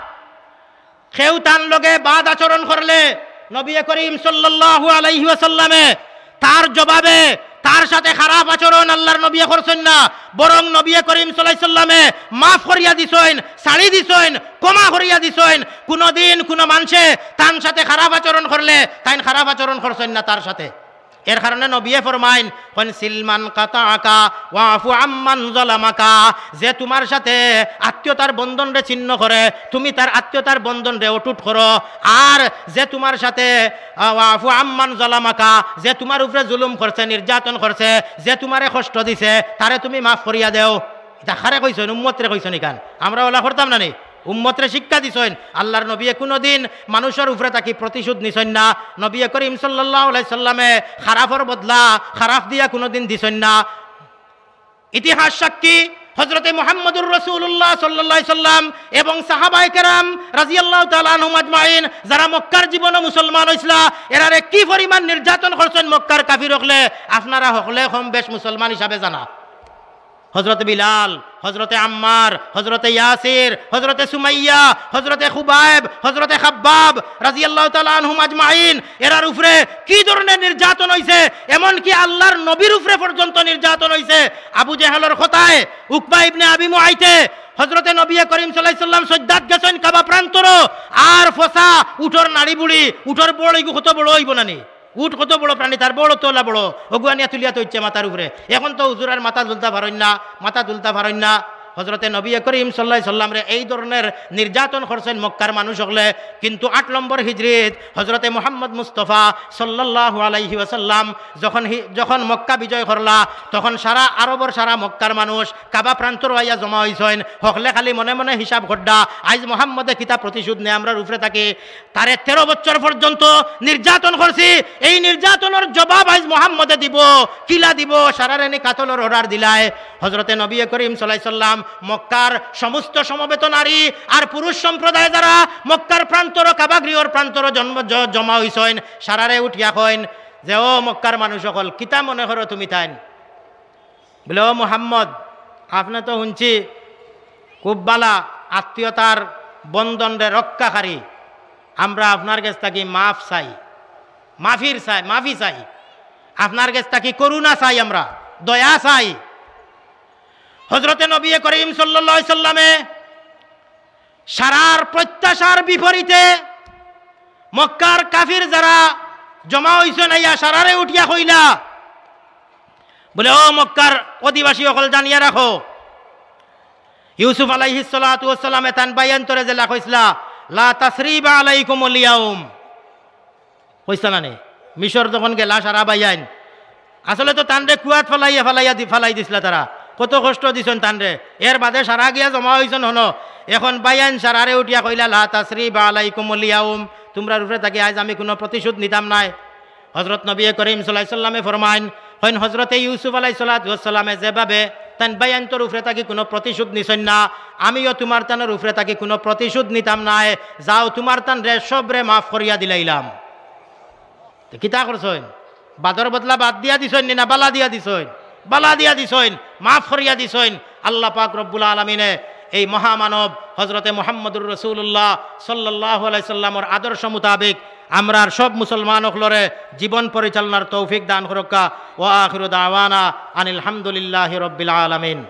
কেউ তান লগে বাদ আচরণ করলে নবী করিম সাল্লাল্লাহু আলাইহি ওয়াসাল্লামে তার জবাবে তার সাথে খারাপ আচরণ আল্লাহর নবীয়ে করছইন না, বরং নবী করিম সাল্লাল্লাহু আলাইহি ওয়াসাল্লামে মাফ করিয়া দিছইন, ছাড়ি দিছইন, ক্ষমা করিয়া দিছইন। কুনুদিন কুনু মানষে তান সাথে খারাপ আচরণ করলে তাইন খারাপ আচরণ করছইন না তার সাথে। এর কারণে নবীয়ে ফরমাইন, কইন, "সিল মান কাতাআকা ওয়াফু আম্মান যালামাকা।" যে তুমার সাথে আত্মীয়তার বন্ধনরে ছিন্ন করে, তুমি তার আত্মীয়তার বন্ধনরে অটুট করো। আর যে তুমার সাথে, আ, ওয়াফু আম্মান যালামাকা, যে তুমার উপরে জুলুম করছে, নির্যাতন করছে, যে তুমারে কষ্ট দিছে, তারে তুমি মাফ করিয়া দেও। ইতা কারে কইছইন? উম্মতরে কইছইন ইখান। আমরা অলা করতাম না নি? উম্মতরে শিক্ষা দিছইন। আল্লাহর নবীয়ে কুনুদিন মানুষর উপরে থাকি প্রতিশোধ নিছইন না। নবী করিম সাল্লাল্লাহু আলাইহি সাল্লামে খারাপর বদলা খারাপ দিয়া কুনুদিন দিছইন না। ইতিহাস সাক্ষী হযরতে মুহাম্মদুর রাসূলুল্লাহ সাল্লাল্লাহু আলাইহি সাল্লাম এবং সাহাবায়ে কেরাম রাদিয়াল্লাহু তাআলা আনহুম আজমাইন, যারা মক্কার জীবনো মুসলমান অইছলা, এরারে কি পরিমাণ নির্যাতন করছইন মক্কার কাফির অকলে, আপনারা হকলে কম বেশ মুসলমান হিসাবে জানা। হযরতে বিলাল, হযরতে আম্মার, হযরতে ইয়াসির, হযরতে সুমাইয়া, হযরতে খুবাইব, হযরতে খাব্বাব রাদিয়াল্লাহু তাআলা আনহুম আজমাইন, এরার উপরে কি ধরনের নির্যাতন অইছে, এমনকি আল্লাহর নবীর উপরে পর্যন্ত নির্যাতন অইছে। আবু জেহেলর কথায় উকবা ইবনে আবি মুআইতে হযরতে নবী করিম সাল্লাল্লাহু আলাইহি সাল্লাম সইজ্জাত গেছইন কাবা প্রান্তরো, আর ফসা উটর নাড়ি বুড়ি, উটর বড় ইগু কত বড় অইবো না নি? উট কত বড় প্রাণী, তার বড় তো অলা বড়, অগু আনিয়া তুলিয়া থইছে মাথার উপরে। এখন তো হুজুর আর মাথা তুলতা পারইন না, মাথা তুলতা পারইন না। হযরতে নবী করিম সাল্লাল্লাহু আলাইহি সাল্লামরে এই ধরনের নির্যাতন করছইন মক্কার মানুষ অকলে, কিন্তু আট নম্বর হিজরিত হযরতে মুহাম্মদ মুস্তফা সাল্লাল্লাহু আলাইহি ওয়াসাল্লাম যখন হি-, যখন মক্কা বিজয় করলা, তখন সারা আরবর সারা মক্কার মানুষ কাবা প্রান্তরো আইয়া জমা অইছইন। হকলে খালি মনে মনে হিসাব কররা, আইজ মুহাম্মদে কিতা প্রতিশোধ নেয় আমরার উপরে থাকি। তারে তেরো বছর পর্যন্ত নির্যাতন করছি, এই নির্যাতনর জবাব আইজ মুহাম্মদে দিবো। কিলা দিবো? সারারে নি কাতলর order দিলায়। হযরতে নবী করিম সাল্লাল্লাহু আলাইহি সাল্লাম মক্কার সমস্ত সমবেত নারী আর পুরুষ সম্প্রদায় যারা মক্কার প্রান্তর, কাবাগৃহর প্রান্তর জন্ম-, জ-, জমা অইছইন, সারারে উঠিয়া কইন যে, "ও মক্কার মানুষ অকল, কিতা মনে করো তুমি তাইন?" বলে, "ও মুহাম্মদ, আপনে তো হুনছি খুব বালা, আত্মীয়তার বন্ধনরে রক্ষাকারী। আমরা আপনার গেছ থাকি মাফ চাই, মাফির চাই, মাফি চাই। আপনার গেছ থাকি করুণা চাই, আমরা দয়া চাই।" হযরতে নবী করিম সাল্লাল্লাহু আলাইহি সাল্লামে সারার প্রত্যাশার বিপরীতে মক্কার কাফির যারা জমা অইছইন আইয়া সারারে উঠিয়া কইলা, বলে, "ও মক্কার অধিবাসী অকল, জানিয়া রাখো, ইউসুফ আলাইহিস সালাতু ওয়াস সালামে তান ভাইয়াইন্তরে যেলা কইছলা, 'লা তাসরিবা আলাইকুমুল ইয়াউম।'" কইছলা না নি? মিশর যখন গেলা সারা ভাইয়াইন, আসলে তো তানরে কুয়াত ফালাইয়া, ফালাইয়া দি-, ফালাই দিছলা তারা। কত কষ্ট দিছইন তানরে। এর বাদে সারা গিয়া জমা অইছইন হনো। এখন ভাইয়াইন সারারে উঠিয়া কইলা, "লা তাসরিবা আলাইকুমুল ইয়াউম।" তুমরার উপরে থাকি আইজ আমি কুনু প্রতিশোধ নিতাম নায়। হযরত নবী করিম সাল্লাল্লাহু আলাইহি সাল্লামে ফরমাইন, কইন, হযরতে ইউসুফ আলাইহিস সালাতু ওয়াস সালামে যেভাবে তান ভাইয়াইন্তর উপরে থাকি কুনু প্রতিশোধ নিছইন না, আমিও তুমার তানর উপরে থাকি কুনু প্রতিশোধ নিতাম নায়। যাও, তুমার তানরে সবরে মাফ করিয়া দিলাইলাম। তে কিতা করছইন? বাদর বদলা বাদ দিয়া দিছইন নি না বালা দিয়া দিছইন? বালা দিয়া দিছইন, মাফ করিয়া দিছইন। আল্লাহ পাক রব্বুল আলামিনে এই মহামানব হযরতে মুহাম্মদুর রাসূলুল্লাহ সাল্লাল্লাহু আলাইহি সাল্লামর আদর্শ মোতাবেক আমরার সব মুসলমান অকলরে জীবন পরিচালনার তৌফিক দান করউক্কা। ওয়া আখিরু দাওয়ানা আনিল হামদুলিল্লাহি রাব্বিল আলামিন।